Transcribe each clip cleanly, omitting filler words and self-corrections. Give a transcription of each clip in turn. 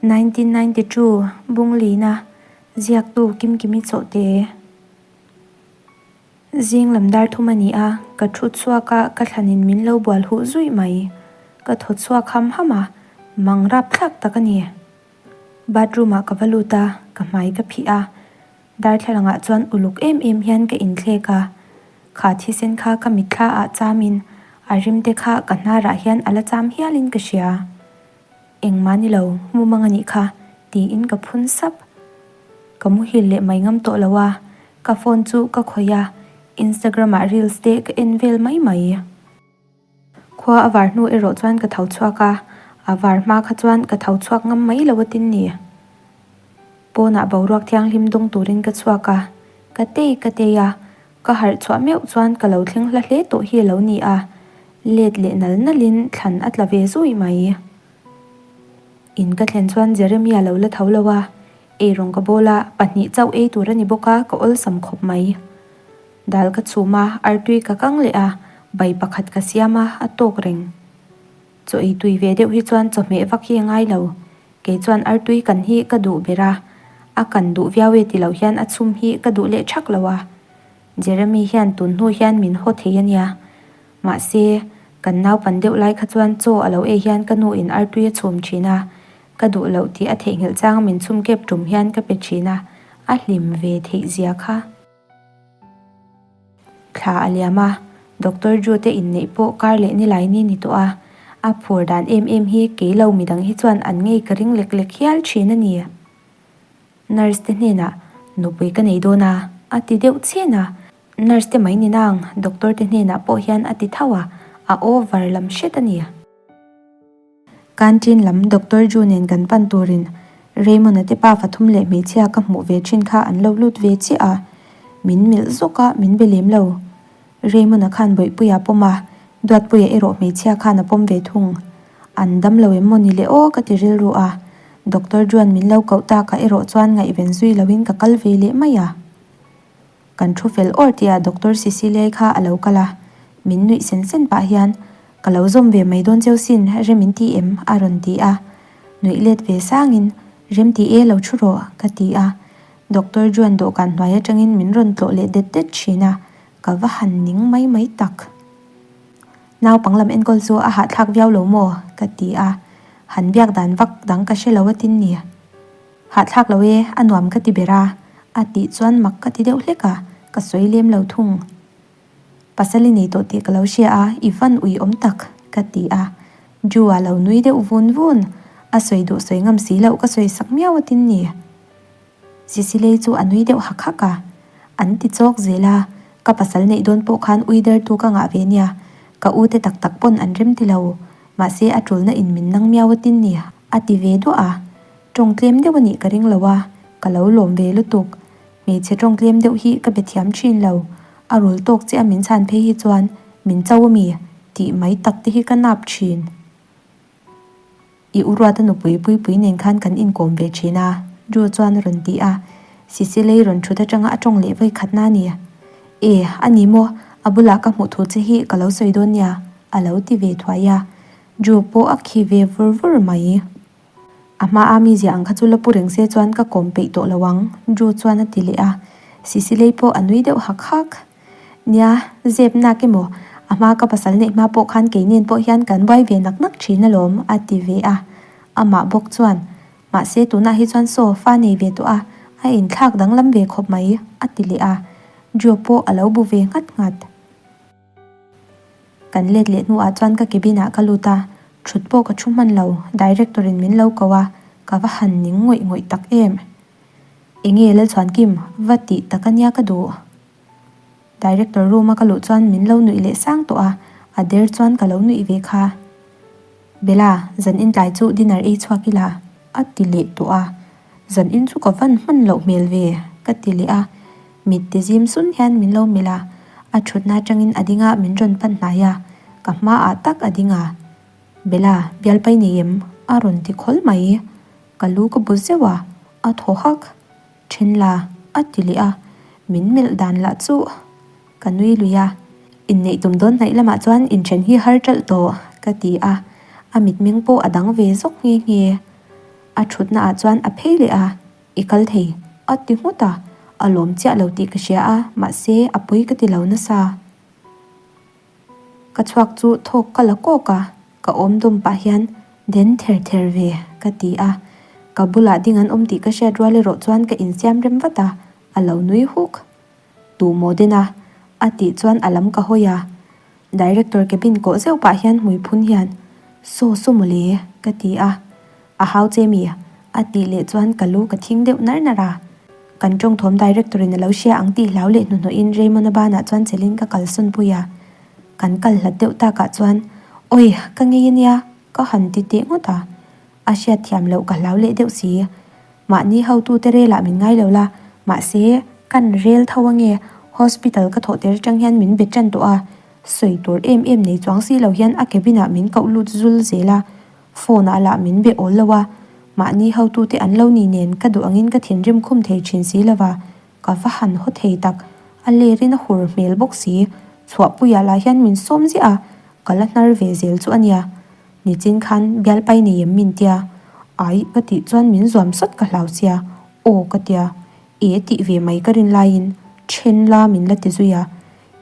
1992, Bunglina, Ziaktu Kimkimi Chawhte. Zing lam dar thum a ni a, ka thu chhuak a, ka thlanin min lo bual huh zuih mai. Ka thaw chhuak ham ham a, mang rapthlak tak a ni. Bathroom ah ka va lut a, ka hmai ka phih a, Darthlalangah chuan uluk em em hian ka inthlek a, kha thisen kha ka mitthla ah chamin a rimte kha ka hnarah hian a la cham hialin ka hria. Engmah ni lo, mumang a nih kha, tiin ka phun sap. Ka muhil leh mai ngam tawh lo a, ka phone chu ka khawih a, Instagram ah reels te ka en vel mai mai. Khua a var hnu erawh chuan ka tho chhuak a, a var hma kha chuan ka tho chhuak ngam mai lo atin ni. Pawnah boruak thianghlim dawng turin ka chhuak a, ka tei ka tei a, ka harh chhuah meuh chuan ka lo thleng hla hle tawh hi a lo ni a, let leh nal nalin thlan a tla ve zui mai. In ka thlen chuan Jeremia lo la tho lo a, eirawng ka bawl a, pahnih chauh ei tur a ni bawk a, ka awlsam khawp mai. Dal ka chhum a, artui ka kang leh a, bai pakhat ka siam a, a tawk reng. Chaw ei tui ve deuh hi chuan chawhmeh vak hi a ngai lo. Kei chuan artui kan hi ka duh ber a, a kan duh viau e ti lo hian a chhum hi ka duh leh thak lo a. Jeremy hian tun hnu hian min haw thei a nia. Mahse, kan naupan deuh lai kha chuan chaw a lo ei hian ka nu in artui a chhum thin a, ka duh loh tih a theihnghilh chang a min chhum kep tum hian ka pe thin a, a hlim ve theih zia kha. Thla a liam a, Doctor Drew te inneih pawh kar leh nilai ni ni tawh a, a phur dan em em hi kei lo midang hi chuan an ngei ka ring lek lek hial thin a ni. Nurse te hnenah nupui ka nei dawn a, a ti deuh chhen a, nurse te mai ni nang doctor te hnenah pawh hian a ti tho a, a over lam hret a ni. Canteen lam Doctor Ju nen kan pan turin Raymond-a te pa fathum leh hmeichhia ka hmuh ve thin kha an lo lut ve chiah a, min milh zawk a, min be lem lo. Raymond-a khan Bawihpuia pawm a, Duatpuia erawh hmeichhia khan a pawm ve thung. An dam lo em maw ni le aw ka ti rilru a, Doctor Juan min lo koh takah erawh chuan ngaihven zui loin ka kal ve leh mai a. Kan thu fel awr tihah Doctor Ceciliai kha a lo kal a, min nuih sen sen pah hian, Ka lo zawm ve mai dawn cheu sin, rem in ti em? a rawn ti a. Nuih let ve sangin, Rem ti e lo thu rawh, ka ti a. Doctor Juan dawhkan hnuai atangin min rawn tlawh leh det det thin a, ka va han ning mai mai tak. Naupang lam enkawl chu a hahthlak viau lo maw? ka ti a. Han biak dan vak dang ka hre lo a tin ni. Hahthlak lo e, a nuam ka ti ber a, a tih chuan mak ka ti deuh hlek a, ka sawi lem lo thung. Pasal i nei tawh tih ka lo hria a, i van ui awm tak, ka ti a. Drew-a lo nui deuh vun vun, a sawi duh sawi ngam si loh ka sawi sak miau a tin ni. Sisilei chu a nui deuh hak hak a, an ti chawk zel a, ka pasal neih dawn pawh khan ui dertu ka ngah ve nia, ka u te tak tak pawn an rem ti lo, mahse a tulna in min nang miau a tin ni, a ti ve duah a. Tawng tlem deuh a nih ka ring lo a, ka lo lawm ve lutuk. Hmeichhe tawng tlem deuh hi ka be thiam thin lo. A rul tawk che a min chhan phei hi chuan min cho a mi? tih mai tak te hi ka nap thin. I u Ruata nupui Puipui nen khan kan inkawm ve thin a, Drew chuan a rawn ti a. Sicily rawn thut atanga a tawng leh vawi khatna a ni. E, a ni maw? A bulah ka hmuh thu che hi ka lo sawi dawn nia, a lo ti ve thuai a. Drew pawh a khi ve vur vur mai. A hma a mi ziah ang kha chu la pu reng se chuan ka kawm peih tawh lo ang, Drew chuan a ti leh a. Sisilei pawh a nui deuh hak hak. Nia, zep nak emaw, a hma ka pasal neih hma pawh khan kei nen pawh hian kan buai ve nak nak thin alawm, a ti ve a. Amah bawk chuan, Mahse tunah hi chuan saw fa nei ve tawh a, a inthlak danglam ve khawp mai, a ti leh a. Drew pawh a lo bu ve nghat nghat. Kan let leh hnuah chuan ka cabin ah ka lut a, thut pawh ka thu hman lo, director in min lo ko a, ka va han ning ngawih ngawih tak em. Enge Lalchhuankim, va tih tak a nia ka duh. Director room a ka luh chuan min lo nuih leh sang tawh a, a der chuan ka lo nuih ve kha. Bella, zan in tlai chu dinner ei chhuak ila, a ti leh tawh a, zan in chu ka van hman loh hmel ve, ka ti leh a, mit ti zim sun hian min lo melh a, a thutna atangin a ding a min rawn pan hnai a, ka hmaah tak a ding a, Bella, bialpai nei em? a rawn ti khawl mai, ka lu ka bu zeuh a, a thaw hak. Then la, a ti leh a, min melh dan lah chu ka nui lui a. Inneih tum dawn hnaih lamah chuan inthen hi har ṭalh tawh, ka ti a, a mitmeng pawh a dang ve zawk nghe nghe. A thutna ah chuan a phei leh a, I kal thei, a ti nghut a, a lawm chiah lo tih ka hria a, mahse a pawi ka ti lo nasa. Ka chhuak chu thawk ka la kawk a, ka awm dawm pah hian den ther ther ve ka ti a, ka bulah ding an awm tih ka hriat rual erawh chuan ka insiam rem vat a, a lo nui huk. Tu maw den a? a tih chuan a lam ka hawi a, Director cabin kawh zeuh pah hian hmui phun hian, Saw saw mawle, ka ti a. A hau che mi? a tih leh chuan ka lu ka thing deuh nar nar a. Kan tawngthawm Director in a lo hria ang tih hlau leh hnuhnawhin Raymond-a banah chuan chelin ka kalsawn pui a. Kan kal hlat deuh takah chuan, Awi, ka ngei ania, ka han ti teh ngawt a. A hriat thiam loh ka hlau leh deuh si. Mahni hotute relah min ngai lo la, mahse, kan rel tho ange, hospital ka thawh tir atang hian min be tan tawh a, sawi tur em em nei chuang si lo hian a cabin ah min koh lut zul zel a, phone ah lah min be awl lo a, mahni hotute an lo ni nen ka duh angin ka thinrim khum thei thin si lo va, ka va han haw thei tak, a lerin a hur hmel bawk si, chhuahpuiah lah hian min sawm ziah a, ka la hnar ve zel chu a nia. Nichin khan bialpai nei em min tia? Ai, ka tih chuan min zuam sawt ka hlau sia. Aw ka tia. E tih ve mai ka rin laiin then la min la ti zui a.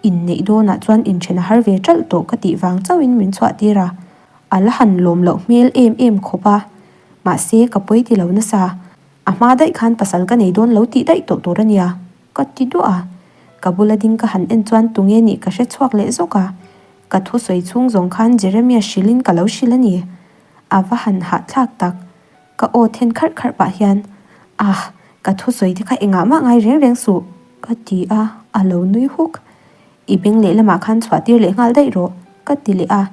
Inneih dawnah chuan inthen a har ve ṭalh tawh ka tih vang chauhin min chhuah tir a. A la han lawm loh hmel em em khawp a. Mahse ka pawi ti lo nasa. A hma daih khan pasal ka nei dawn lo tih daih tawh tur a nia. Ka ti duah a. Ka bula ding ka han en chuan tunge nih ka hre chhuak leh zawk a. Ka thusawi chhung zawng khan Jeremia hrilhin ka lo hrilh a ni. A va han hahthlak tak. Ka aw then kharh kharh pah hian, Ah, ka thusawi te kha engah mah ngai reng reng suh, ka ti a, a lo nui huk. I beng lehlamah khan chhuah tir leh nghal daih rawh, ka ti leh a.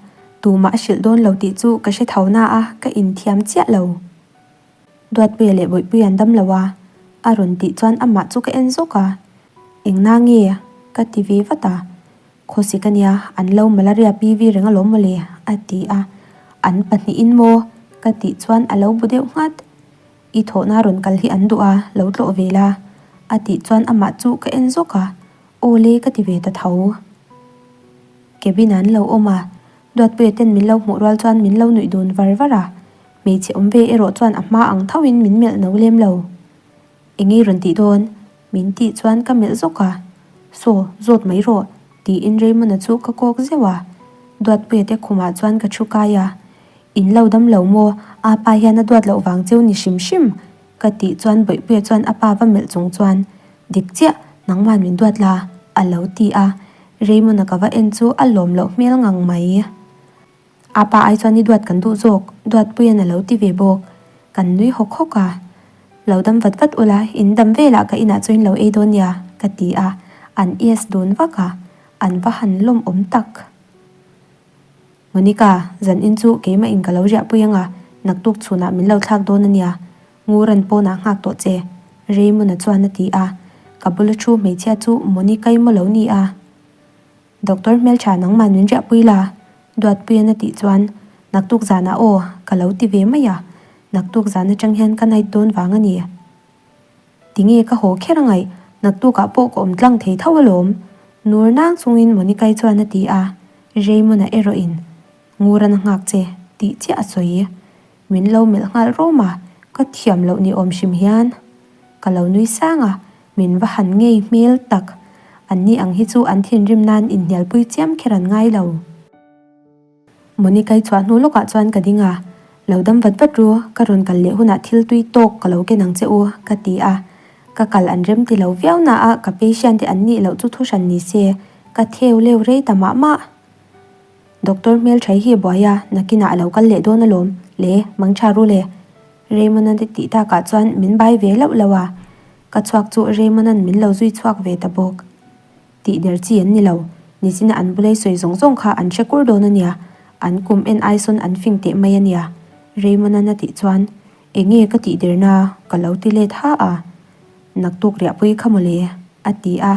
Tumah a hrilh dawn lo tih chu ka hre tho na a, ka inthiam chiah lo. Duatpuia leh Bawihpuia an dam lo a, a rawn tih chuan amah chu ka en zawk a. Engna nge? ka ti ve vat a. Khawsik a nia, an lo malaria PV reng alawm mawle, a ti a. An pahnihin maw? ka tih chuan a lo bu deuh nghat. I thawhna rawn kal hi an duh a, lo tlawh ve la, a tih chuan amah chu ka en zawk a, Aw le ka ti ve ta tho. Cabin ah an lo awm a, Duatpuia ten min lo hmuh rual chuan min lo nuih dun var var a, hmeichhe awm ve erawh chuan a hma ang thoin min melh no lem lo. Enge rawn tih dawn? Min tih chuan ka melh zawk a. Saw, zawt mai rawh, tiin Raymond-a chu ka kawk zeuh a. Duatpuia te khumah chuan ka thu kai a. In lo dam lo maw? A pa hian a duat loh vang cheu ni hrim hrim, ka tih chuan Bawihpuia chuan a pa va melh chung chuan, Dik chiah, nangman min duat la, a lo ti a. Raymond-a ka va en chu a lawm loh hmel ngang mai. A pa ai chuan i duat kan duh zawk, Duatpuia'n a lo ti ve bawk. Kan nui hawk hawk a. Lo dam vat vat ula, in dam velah ka inah chuan in lo ei dawn nia, ka ti a. An yes dun vak a, an va han lawmawm tak. Monica, zan in chu keimah in ka lo riahpui anga, naktuk chhunah min lo thlak dawn a nia. Nguran pawnah nghak tawh che, Raymond-a chuan a ti a. Ka bula thu hmeichhia chu Monica-i maw lo ni a? Doctor hmeltha nangman min riahpui la, Duatpuian a tih chuan, Naktuk zanah aw, ka lo ti ve mai a, naktuk zan atang hian ka night dawn vang a ni. Tinge ka haw kher angaih, naktukah pawh ka awm tlang thei tho alawm, Nur nang chungin Monica-i chuan a ti a, Raymond-a erawhin, Nguran a nghak che, tih chiah a sawi. Min lo melh nghal rawm a, ka thiam loh ni awm hrim hian ka lo nui sang a, min va han ngei hmel tak. An ni ang hi chu an thinrim nan inhnialpui chiam kher an ngai lo. Monica-i chhuah hnu lawkah chuan ka ding a, Lo dam vat vat ru, ka rawn kal leh hunah thil tui tawk ka lo ken ang che u, ka ti a. Ka kal an rem ti lo viau na a, ka patient te an nih loh chu thuhran ni se, ka theu leu rei ta mah mah. Doctor hmeltha hi a buai a, nakinah a lo kal leh dawn alawm, le, mangtha ru le. Raymond-a te tih takah chuan min bai ve lauh lauh a, ka chhuak chu Raymond-a'n min lo zui chhuak ve ta bawk. Tih der chi an ni lo, nichina an bulei sawi zawng zawng kha an hre kur dawn a nia, an kum en ai sawn an fing teh mai a nia, Raymond-a'n a tih chuan, Enge ka tih derna? ka lo ti let ha a. Naktuk riahpui kha mawle, a ti a.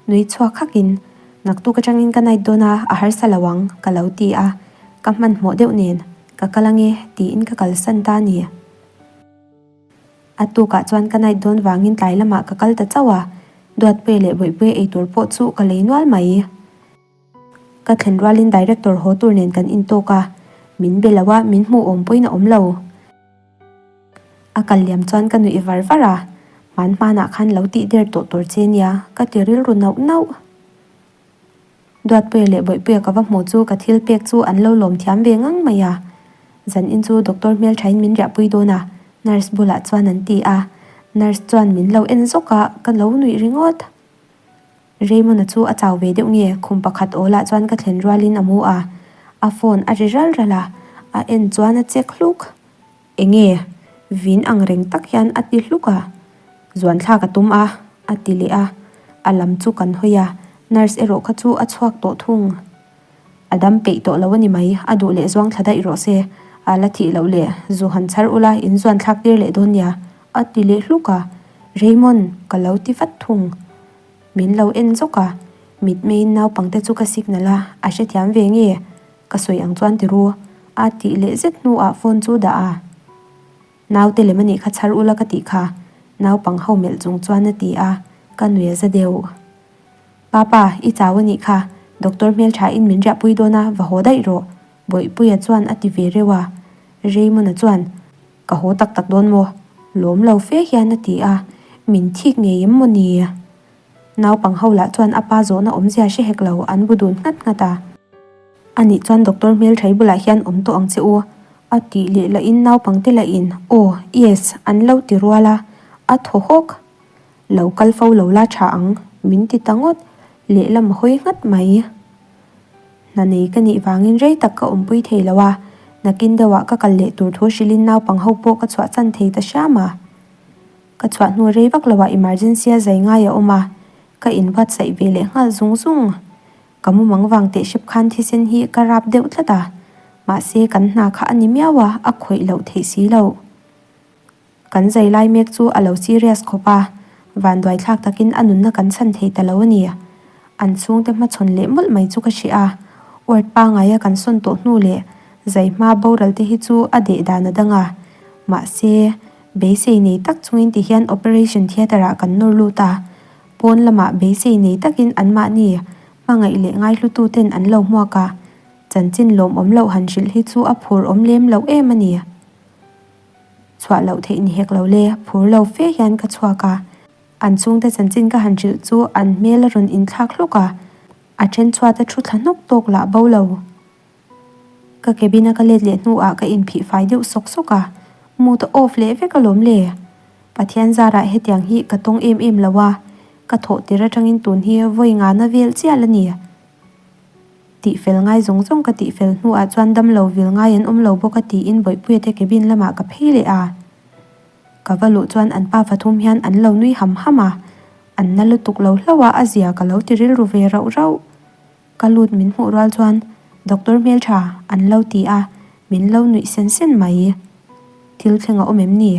Nui chhuak hakin, Naktuk atangin ka night dawn a, a harsa lo ang, ka lo ti a. Ka hmanhmawh deuh nen, ka kal ange, tiin ka kalsan ta a ni. A tukah chuan ka night dawn vangin tlai lamah ka kal ta chauh a, Duatpuia leh Bawihpuia eitur pawh chu ka lei nual mai. Ka thlen rualin director haw tur nen kan intawk a, min be lo a, min hmuh awm pawhin a awm lo. A kal liam chuan ka nuih var var a, hman hmanah khan lo tih der tawh tur che nia ka ti rilru nauh nauh. Duatpuia leh Bawihpuia ka va hmuh chu ka thil pek chu an lo lawm thiam ve ngang mai a. Zanin chu doctor hmelthain min riahpui dawn a, nurse bulah chuan an ti a. Nurse chuan min lo en zawk a, ka lo nuih ringawt. Raymond-a chu a chau ve deuh nge khum pakhat awlah chuan ka thlen rualin a mu a, a phone a ri ral ral a, a en chuan a check hluk. Enge? Vin ang reng tak hian a ti hluk a, zuan thlak a tum a, a ti leh a, a lam chu kan hawi a, nurse erawh kha chu a chhuak tawh thung. A dam peih tawh lo a ni mai, a duh leh zuang thla daih rawh se, a la thih loh leh zu han chhar ula in zuan thlak tir leh dawn nia, a ti leh hluk a, Raymond, ka lo ti vat thung. Min lo en zawk a, mitmeiin naupangte chu ka signal a, a hrethiam ve nge? Ka sawi ang chuan ti ru, a tih leh zet hnuah phone chu dah a. Naute lem a nih kha chhar ula ka tih kha, naupang ho melh chung chuan a ti a, ka nui a za deuh. Papa, i chau a nih kha, doctor hmeltha in min riahpui dawn a, va haw daih rawh, Bawihpuia chuan a ti ve reuh a. Raymond-a chuan, Ka haw tak tak dawn maw? Lawm lo fe hian a ti a, min thik ngei em maw ni? Naupang ho lah chuan a pa zawhna awmzia hre hek lo an bu dun nghat nghat a. Anih chuan doctor hmelthai bulah hian awm tawh ang che u, a tih leh lahin naupangte lahin aw, yes, an lo ti rual a, a thaw hawk. Lo kal fo lo la tha ang, min ti ta ngawt, lehlam a hawi nghat mai. Hna nei ka nih vangin rei tak ka awmpui thei lo a, nakin deuhah ka kal leh tur thu hrilhin naupang ho pawh ka chhuahchan thei ta hram a. Ka chhuah hnu rei vak loah emergency a zai ngai a awm a, ka inbuatsaih ve leh nghal zung zung. Ka mumang vang teh hrep khan thisen hi ka rap deuh tlat a, mahse kan hna kha a ni miau a, a khawih loh theih si loh. Kan zai lai mek chu a lo serious khawp a, vanduai thlak takin a nunna kan chhan thei ta lo a ni. An chhungte hmachhawn leh mawlh mai chu ka hreh a, ward pangaia kan sawn tawh hnu leh zai hma boral te hi chu a deh dan a dang a. Mahse, beisei nei tak chungin ti hian operation theatre ah kan nawr lut a, pawn lamah beisei nei takin anmahni hmangaih leh ngaihlutu ten an lo hmuak a, chanchin lawmawm loh han hrilh hi chu a phur awm lem loh em a ni. Chhuah loh theih ni hek lo le, phur lo fe hian ka chhuak a. An chhungte chanchin ka han hrilh chu an hmel a rawn inthlak hlawk a, a then chhuat a thu thla hnawk tawk lah bo lo. Ka cabin a ka let leh hnuah ka inphih fai deuh sawk sawk a, mood a off leh vek alawm le. Pathian zarah hetiang hi ka tawng em em lo a, ka thawh tir atangin tun hi vawi ngana vel chial a ni. Tihfel ngai zawng zawng ka tihfel hnuah chuan damlo vil ngai an awm lo bawk a tiin Bawihpuia te cabin lamah ka phei leh a. Ka va luh chuan an pa fathum hian an lo nui ham ham a, an na lutuk lo hlauh a a zia ka lo ti rilru ve rauh rauh. Ka lut min hmuh rual chuan Doctor hmeltha an lo ti a, min lo nuih sen sen mai. Thil thleng a awm em ni?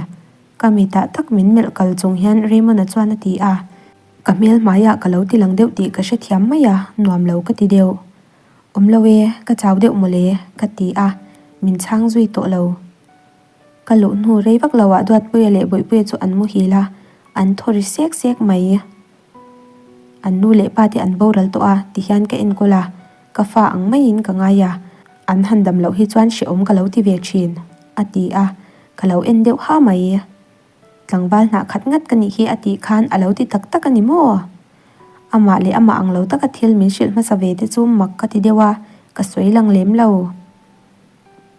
Ka mitah tak min melh kal chung hian Raymond-a chuan a ti a. Ka hmel hmaiah ka lo ti lang deuh tih ka hrethiam mai a, nuam lo ka ti deuh. Awm lo e, ka chau deuh mawle, ka ti a, min chhang zui tawh lo. Ka luh hnu rei vak loah Duatpuia leh Bawihpuia chu an muhil a, an thaw ri sek sek mai. An nu leh pa te an boral tawh a, tihian ka enkawl a, ka fa ang maiin ka ngai a, an han dam loh hi chuan hrehawm ka lo ti ve thin, a ti a, ka lo en deuh ha mai. Tlangval hnah khat ngat ka nih hi a tih khan a lo ti tak tak a ni maw? Amah leh amah ang lo taka thil min hrilh hmasa ve te chu mak ka ti deuh a, ka sawi lang lem lo.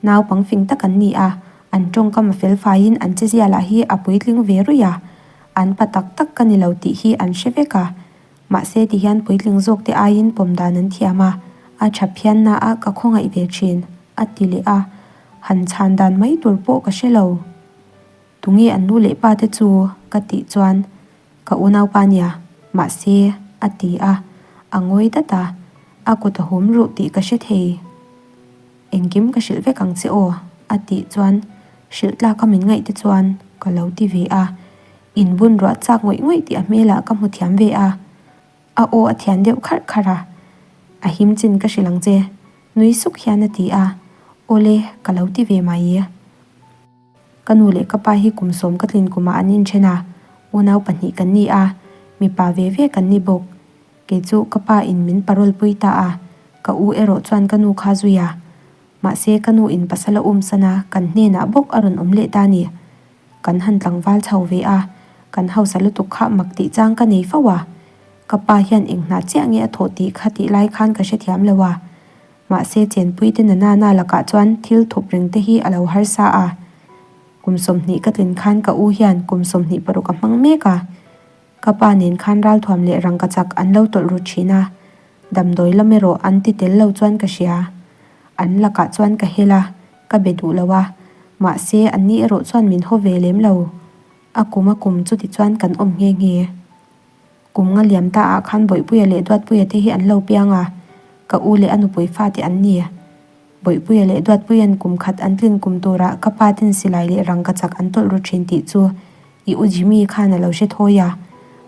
Naupang fing tak an ni a, an tawngkam a fel faiin an chezia lah hi a puitling ve ruih a, an pa tak tak ka ni lo tih hi an hre vek a. Mahse ti hian puitling zawk te aiin pawm dan an thiam a, a tha phian na a ka khawngaih ve thin, a ti leh a, han chhan dan mai tur pawh ka hre lo. Tunge an nu leh pa te chu? ka tih chuan ka unaupa nia, mahse a ti a, a ngawi dat a, a kut a hum ruh tih ka hre thei. Engkim ka hrilh vek ang che aw a tih chuan hrilh tlak a min ngaih te chuan ka lo ti ve a, inbun ruah chak ngawih ngawih tih a hmelah ka hmu thiam ve a, a aw a thian deuh kharh kharh a, a him chin ka hrilh ang che nui suk hian a ti a, awle ka lo ti ve mai. Ka nu leh ka pa hi kum sawm ka tlin kumah an inthen a, unau pahnih kan ni a, mipa ve ve kan ni bawk. Kei chu ka pa in min parole pui ta a, ka u erawh chuan ka nu kha zui a. Mahse ka nu in pasal a um san a, kan hnenah bawk a rawn awm leh ta ni. Kan han tlangval chho ve a, kan hausa lutuk kha mak tih chang ka nei fo a. Ka pa hian eng hna chiah nge a thawh tih kha tih lai khan ka hrethiam lo a. Mahse chenpui te nana lakah chuan thil thup reng te hi a lo harsa a. Kum 20 ka tlin khan ka u hian kum 26 a hmang mek a. Ka pa nen khan ralthuam leh rangkachak an lo tawlh ru thin a, damdawi lam erawh an ti tel lo chuan ka hria. An lakah chuan ka hel a, ka be duh lo a, mahse anni erawh chuan min haw ve lem lo. A kum a kum chuti chuan kan awm nghe nghe. Kum nga liam ta ah khan Bawihpuia leh Duatpuia te hi an lo piang a, ka u leh a nupui fate an ni. Bawihpuia leh Duatpuia'n kum khat an tlin kum turah ka pa ten silai leh rangkachak an tawlh ru thin tih chu i u Jimmy khan a lo hre thawi a,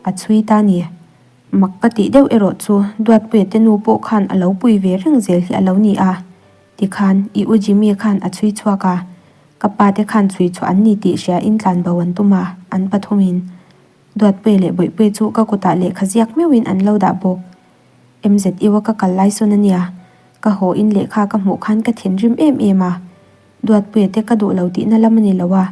a chhui ta ni. Mak ka tih deuh erawh chu Duatpuia te nu pawh khan a lo pui ve reng zel hi a lo ni a, tikhan i u Jimmy khan a chhui chhuak a, ka pa te khan chhui chhuah an ni tih hria in tlan bo an tum a, an pathumin. Duatpuia leh Bawihpuia chu ka kutah lehkha ziak meuhin an lo dah bawk. MZU a ka kal lai sawn a nia, ka haw in lehkha ka hmuh khan ka thinrim em em a, Duatpuia te ka duh lo tihna lam a ni lo a,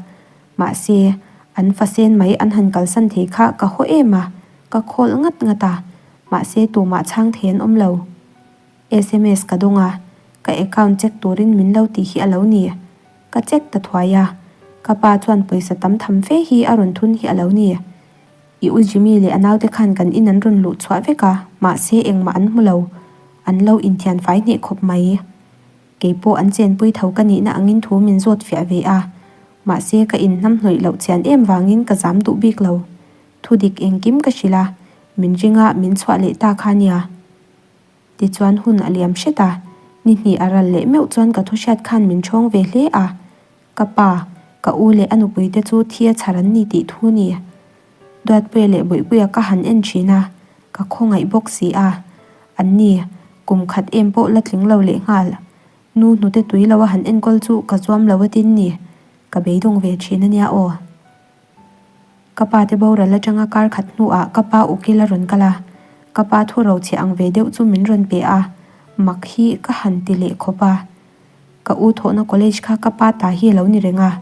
mahse, an fa sen mai an han kalsan thei kha ka haw em a, ka khawl ngat ngat a, mahse tumah chhang thei an awm lo. Sms ka dawng a, ka account check turin min lo tih hi a lo ni. Ka check ta thuai a, ka pa chuan pawisa tam tham fe hi a rawn thun hi a lo ni. I u Jimmy leh a naute khan kan in an rawn luh chhuah vek a, mahse engmah an hmu lo. An lo inthian fai hneh khawp mai. Kei pawh an chenpui tho ka nihna angin thu min zawt fiah ve a, mahse ka inhnam hnawih loh chian em vangin ka zam duh bik lo. Thu dik engkim ka hrilh a, min ringa min chhuah leh ta kha nia. Tichuan hun a liam hret a, ni hnih a ral leh meuh chuan ka thuhriat khan min ṭhawng ve hle a. Ka pa, ka u leh a nupui te chu thi a chhar an ni tih thu ni. Duatpuia leh Bawihpuia ka han en thin a, ka khawngaih bawk si a. An ni, kum khat em pawh la tling lo leh nghal. Nu hnute tui lo a han enkawl chu ka zuam lo atin ni, ka beidawng ve thin a nia aw. Ka pa te boral atanga kar khat hnuah ka pa ukil a rawn kal a, ka pa thu rochhe ang ve deuh chu min rawn pe a, mak hi ka han ti leh khawp a. Ka u thawhna college kha ka pa ta hi a lo ni reng a,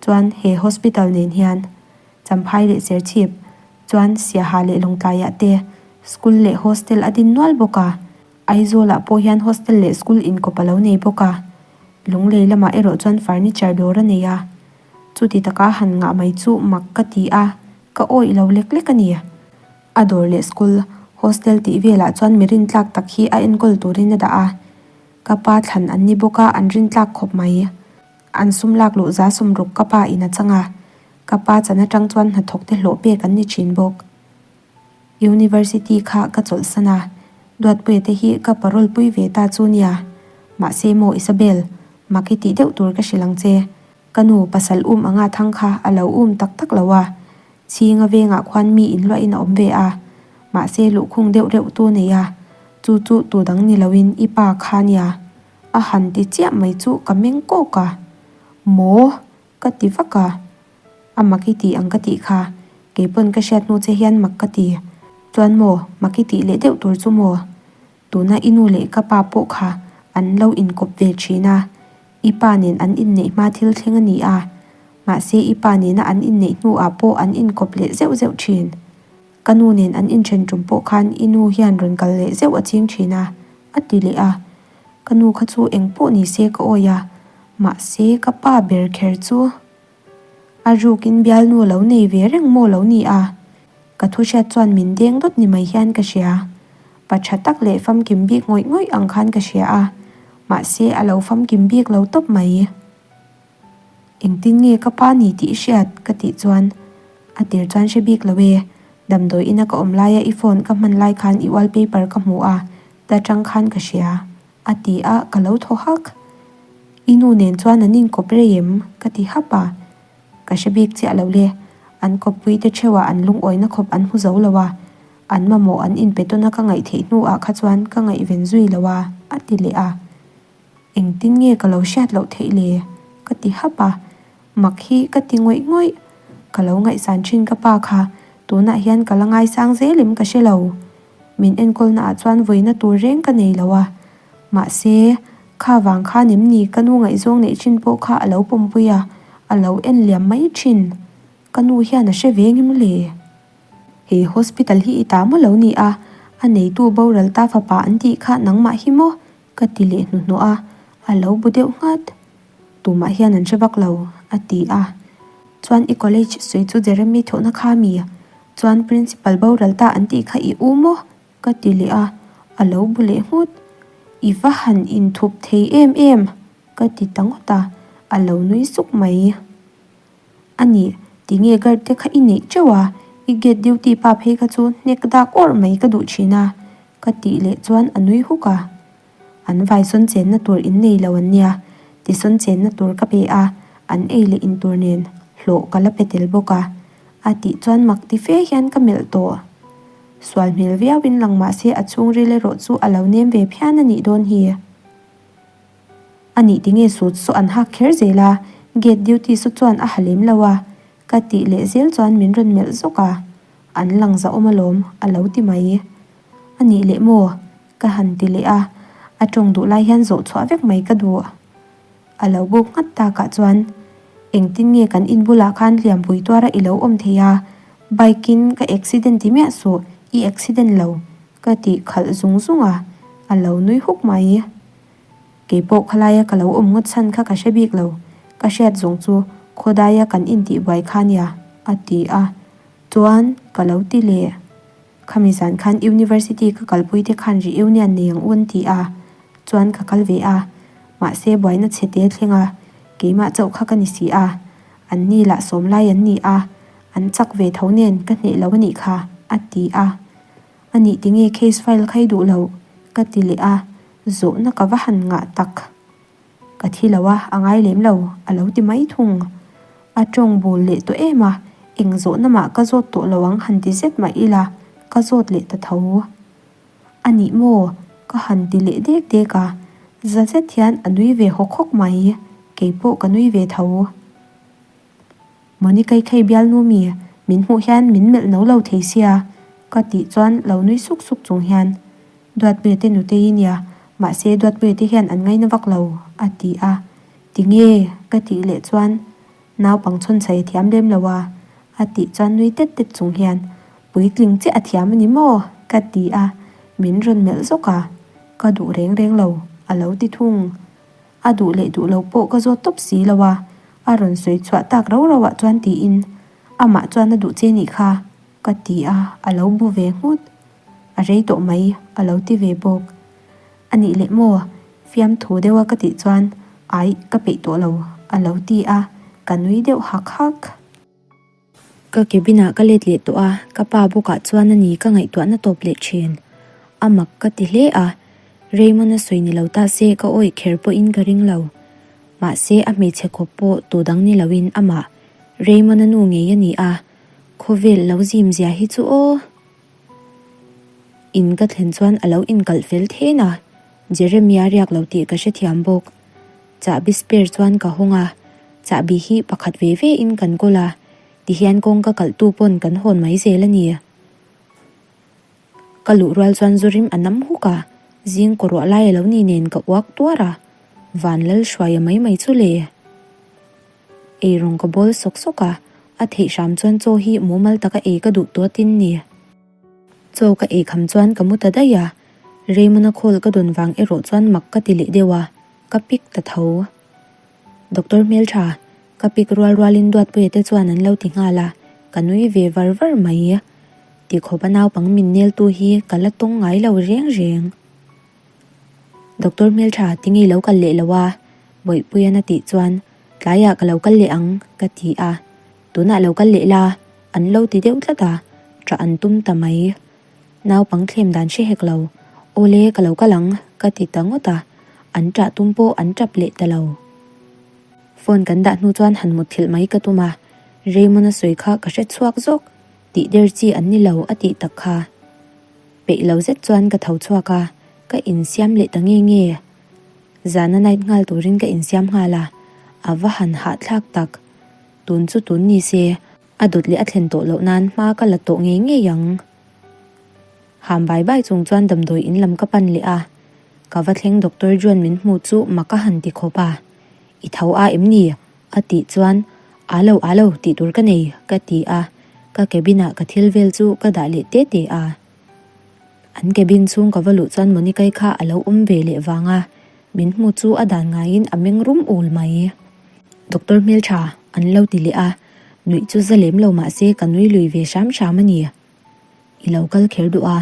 chuan he hospital nen hian Champhai leh Serchhip, chuan Siaha leh Lawngtlaiah te school leh hostel a din nual bawk a, Aizawlah pawh hian hostel leh school inkawp a lo nei bawk a, Lunglei lamah erawh chuan furniture dawr a nei a. Chuti taka han ngah mai chu mak ka ti a, ka awih lo lek lek a ni. A dawr leh school, hostel tih velah chuan mi rintlak tak hi a enkawl turin a dah a. Ka pa thlan an ni bawk a, an rintlak khawp mai. An sum lak luh za sawmruk ka pa in a chang a, ka pa chan atang chuan hnathawk te hlawh pek an ni thin bawk. University kha ka chawlhsan a, Duatpuia te hi ka parole pui ve ta chu nia. Mahse maw Isabel, mak i tih deuh tur ka hrilh ang che. Ka nu pasal um anga thang kha a lo um tak tak lo a, chhinga vengah khuan mi inluahin a awm ve a, mahse luhkhung deuh reuh tu nei a, chu chu tu dang ni loin i pa kha nia. A han ti chiah mai chu ka meng kawk a, Maw? Ka ti vak a, a mak i tih ang ka tih kha, keipawn ka hriat hnu che hian mak ka ti. Chuan maw, mak i tih leh deuh tur chu maw? Tuna i nu leh ka pa pawh kha an lo inkawp ve thin a, i pa nen an inneih hma thil thleng a ni a, mahse i pa nena an inneih hnuah pawh an inkawp leh zeuh zeuh thin. Ka nu nen an inthen tum pawh khan i nu hian rawn kal leh zeuh a ching thin a, a ti leh a. Ka nu kha chu eng pawh ni se ka awi a, mahse ka pa ber kher chu a rukin bialnu lo nei ve reng maw lo ni a, ka thu hriat chuan min deng dawt ni mai hian ka hria. Pa tha tak leh famkim bik ngawih ngawih ang khan ka hria a, mahse a lo famkim bik lo tawp mai. Engtin nge ka pa ni tih i hriat? ka tih chuan a tir chuan hre bik lo e, damdawi ina ka awm laia i phone ka hman lai khan i wallpaper ka hmu a, ta tang khan ka hria, a ti a, ka lo thaw hak. I nu nen chuan an inkawp rei em? ka ti hap a, ka hre bik chiah lo le, an kawppui te theuhah an lungawina khawp an hmu zo lo a, an mamawh an inpe tawn a ka ngaih theih hnuah kha chuan ka ngaihven zui lo a, a ti leh a. Engtin nge ka lo hriat loh theih le? ka ti hap a, mak hi ka ti ngawih ngawih. Ka lo ngaihsan thin ka pa kha, tunah hian ka la ngaisang zel em ka hre lo. Min enkawlna ah chuan vawiina tur reng ka nei lo a, mahse, kha vang khan em ni ka nu ngaihzawng neih thin pawh kha a lo pawmpui a, a lo en liam mai thin. Ka nu hian a hre ve ngem le? He hospital hi i ta maw lo ni a, a neitu boral ta fapa an tih kha nangmah hi maw? Ka ti leh hnuhnawh a, a lo bu deuh nghat. Tumah hian an hre vak lo, a ti a. Chuan i college sawi chu Jeremy thawhna kha mi? Chuan principal boral ta an tih kha i u maw? Ka ti leh a, a lo bu leh nghut. I va han inthup thei em em! Ka ti ta ngawt a, a lo nui suk mai. A nih, tinge guard te kha i neih teuh a, i gate duty pa phei kha chu hnek dak awrh mai ka duh thin a, ka tih leh chuan a nui huk a. An vai sawn chenna tur in nei lo an nia, tisawn chenna tur ka pe a, an ei leh in tur nen hlawh ka la pe tel bawk a, a tih chuan mak ti fe hian ka melh tawh. Sual hmel viauin lang mah se a chhungril erawh chu a lo nem ve phian a nih dawn hi. A nih tinge suit saw an hak kher zel a, gate duty saw chuan a ha lem lo a, ka tih leh zel chuan min rawn melh zawk a, an lang zahawm alawm a lo ti mai. A nih leh maw? Ka han ti leh a, a tawng duh lai hian zawh chhuah vek mai ka duh. A lo buk nghat takah chuan engtin nge kan in bulah khan hliampui tuara i lo awm thei a, bike in ka accident ti miah suh, i accident lo ka tih khalh zung zung a, a lo nui huk mai. Kei pawh khalaia ka lo awm ngawt chhan kha ka hre bik lo, ka hriat zawng chu khawdaia kan intihbuai kha nia, a ti a. Chuan ka lo ti leh. Khami zan khan University ka kalpui te khan reunion nei ang u an ti a, chuan ka kal ve a. Mahse buaina chhe te thleng a, keimah chauh kha ka ni si a. An ni lah sawm lai an ni a, an chak ve tho nen ka hneh lo a nih kha, a ti a. A nih tinge case file kha i duh loh? ka ti leh a, zawhna ka va han ngah tak. Ka thi lo a, a ngai lem lo, a lo ti mai thung. A tawng bul leh tawh em a, eng zawhna mah ka zawt tawh lo ang han ti zet mah ila, ka zawt leh ta tho. A nih maw? Ka han ti leh dek dek a, za zet hian a nui ve hawk hawk mai, keipawh ka nui ve tho. Monica-i khei bialnu mi, min hmuh hian min melh no lo thei sia, ka tih chuan lo nui suk suk chung hian, Duatpuia te nutei nia, mahse Duatpuia te hian an ngaina vak lo, a ti a. Tinge? ka tih leh chuan naupang chhawnchhai a thiam lem lo a, a tih chuan nui tet tet chung hian, Puitling chiah a thiam a ni maw? ka ti a, min rawn melh zawk a, ka duh reng reng lo, a lo ti thung. A duh leh duh lo pawh ka zawt tawp si lo a, a rawn sawi chhuah tak rau rau ah chuan tiin, Amah chuan a duh che nih kha, ka ti a, a lo bu ve nghut. A rei tawh mai, a lo ti ve bawk. A nih leh maw? Fiamthu deuha ka tih chuan, Aih, ka peih tawh lo, a lo ti a, ka nui deuh hak hak. Ka cabin ah ka let leh tawh a, ka pa bawkah chuan a ni ka ngaihtuahna tawp leh thin. A mak ka ti hle a, Raymond a sawi ni lo ta se ka awih kher pawhin ka ring lo. Mahse a hmeichhe khawp pawh tu dang ni loin amah Raymond a nu ngei a ni a, khawvel lo zim zia hi chu aw. In ka thlen chuan a lo inkalh fel then a, Jeremia riak lo tih ka hrethiam bawk. Chahbi spare chuan ka hawng a, chahbi hi pakhat ve ve in kan kawl a, tihian kawngka kalhtu pawn kan hawn mai zel a ni. Ka luh rual chuan zu rim a nam huk a, zing kaw ruah lai a lo ni nen ka uak tuar a, van lal hruai a mai mai chu le. Eirawng ka bawl sawk sawk a, a theih hram chuan chaw hi mumal taka ei ka duh tawt in ni. Chaw ka ei kham chuan ka mu ta daih a, Raymond-a call ka dawn vang erawh chuan mak ka ti leh deuh a, ka pick ta tho. Doctor hmeltha, ka pick rual rualin Duatpuia te chuan an lo ti nghal a, ka nui ve var var mai. Tikhawp a naupang min neltu hi ka la tawng ngai lo reng reng. Doctor hmeltha, tinge i lo kal leh lo a? Bawihpuian a tih chuan, Tlaiah ka lo kal leh ang, ka ti a. Tunah lo kal leh la, an lo ti deuh tlat a, ṭah an tum ta mai. Naupang thlem dan hre hek lo, Awle, ka lo kal ang, ka ti ta ngawt a, an ṭah tum pawh an ṭap leh ta lo. Phone kan dah hnu chuan han mutthilh mai ka tum a, Raymond-a sawi kha ka hre chhuak zawk, tih der chi an ni lo a tih tak kha. Peih lo zet chuan ka tho chhuak a, ka insiam leh ta nge nge. Zana night nghal turin ka insiam nghal a, a va han hahthlak tak. Tun chu tun ni se, a dawt leh a thlen tawh loh nan hma ka la tawh ngei ngei ang. Ham bai bai chung chuan damdawi in lam ka pan leh a, ka va thleng Doctor John min hmuh chu mak a han ti khawp a, I tho a em ni? a tih chuan. A lo, a lo, tih tur ka nei, ka ti a, ka cabin ah ka thil vel chu ka dah leh te te a. An cabin chhung ka va luh chuan Monica-i kha a lo awm ve leh vang a, min hmu chu a dan ngaiin a meng rum ul mai. Doctor hmeltha, an lo ti leh a, nuih chu za lem lo mah se ka nui lui ve hram hram a ni. I lo kal kher duh a,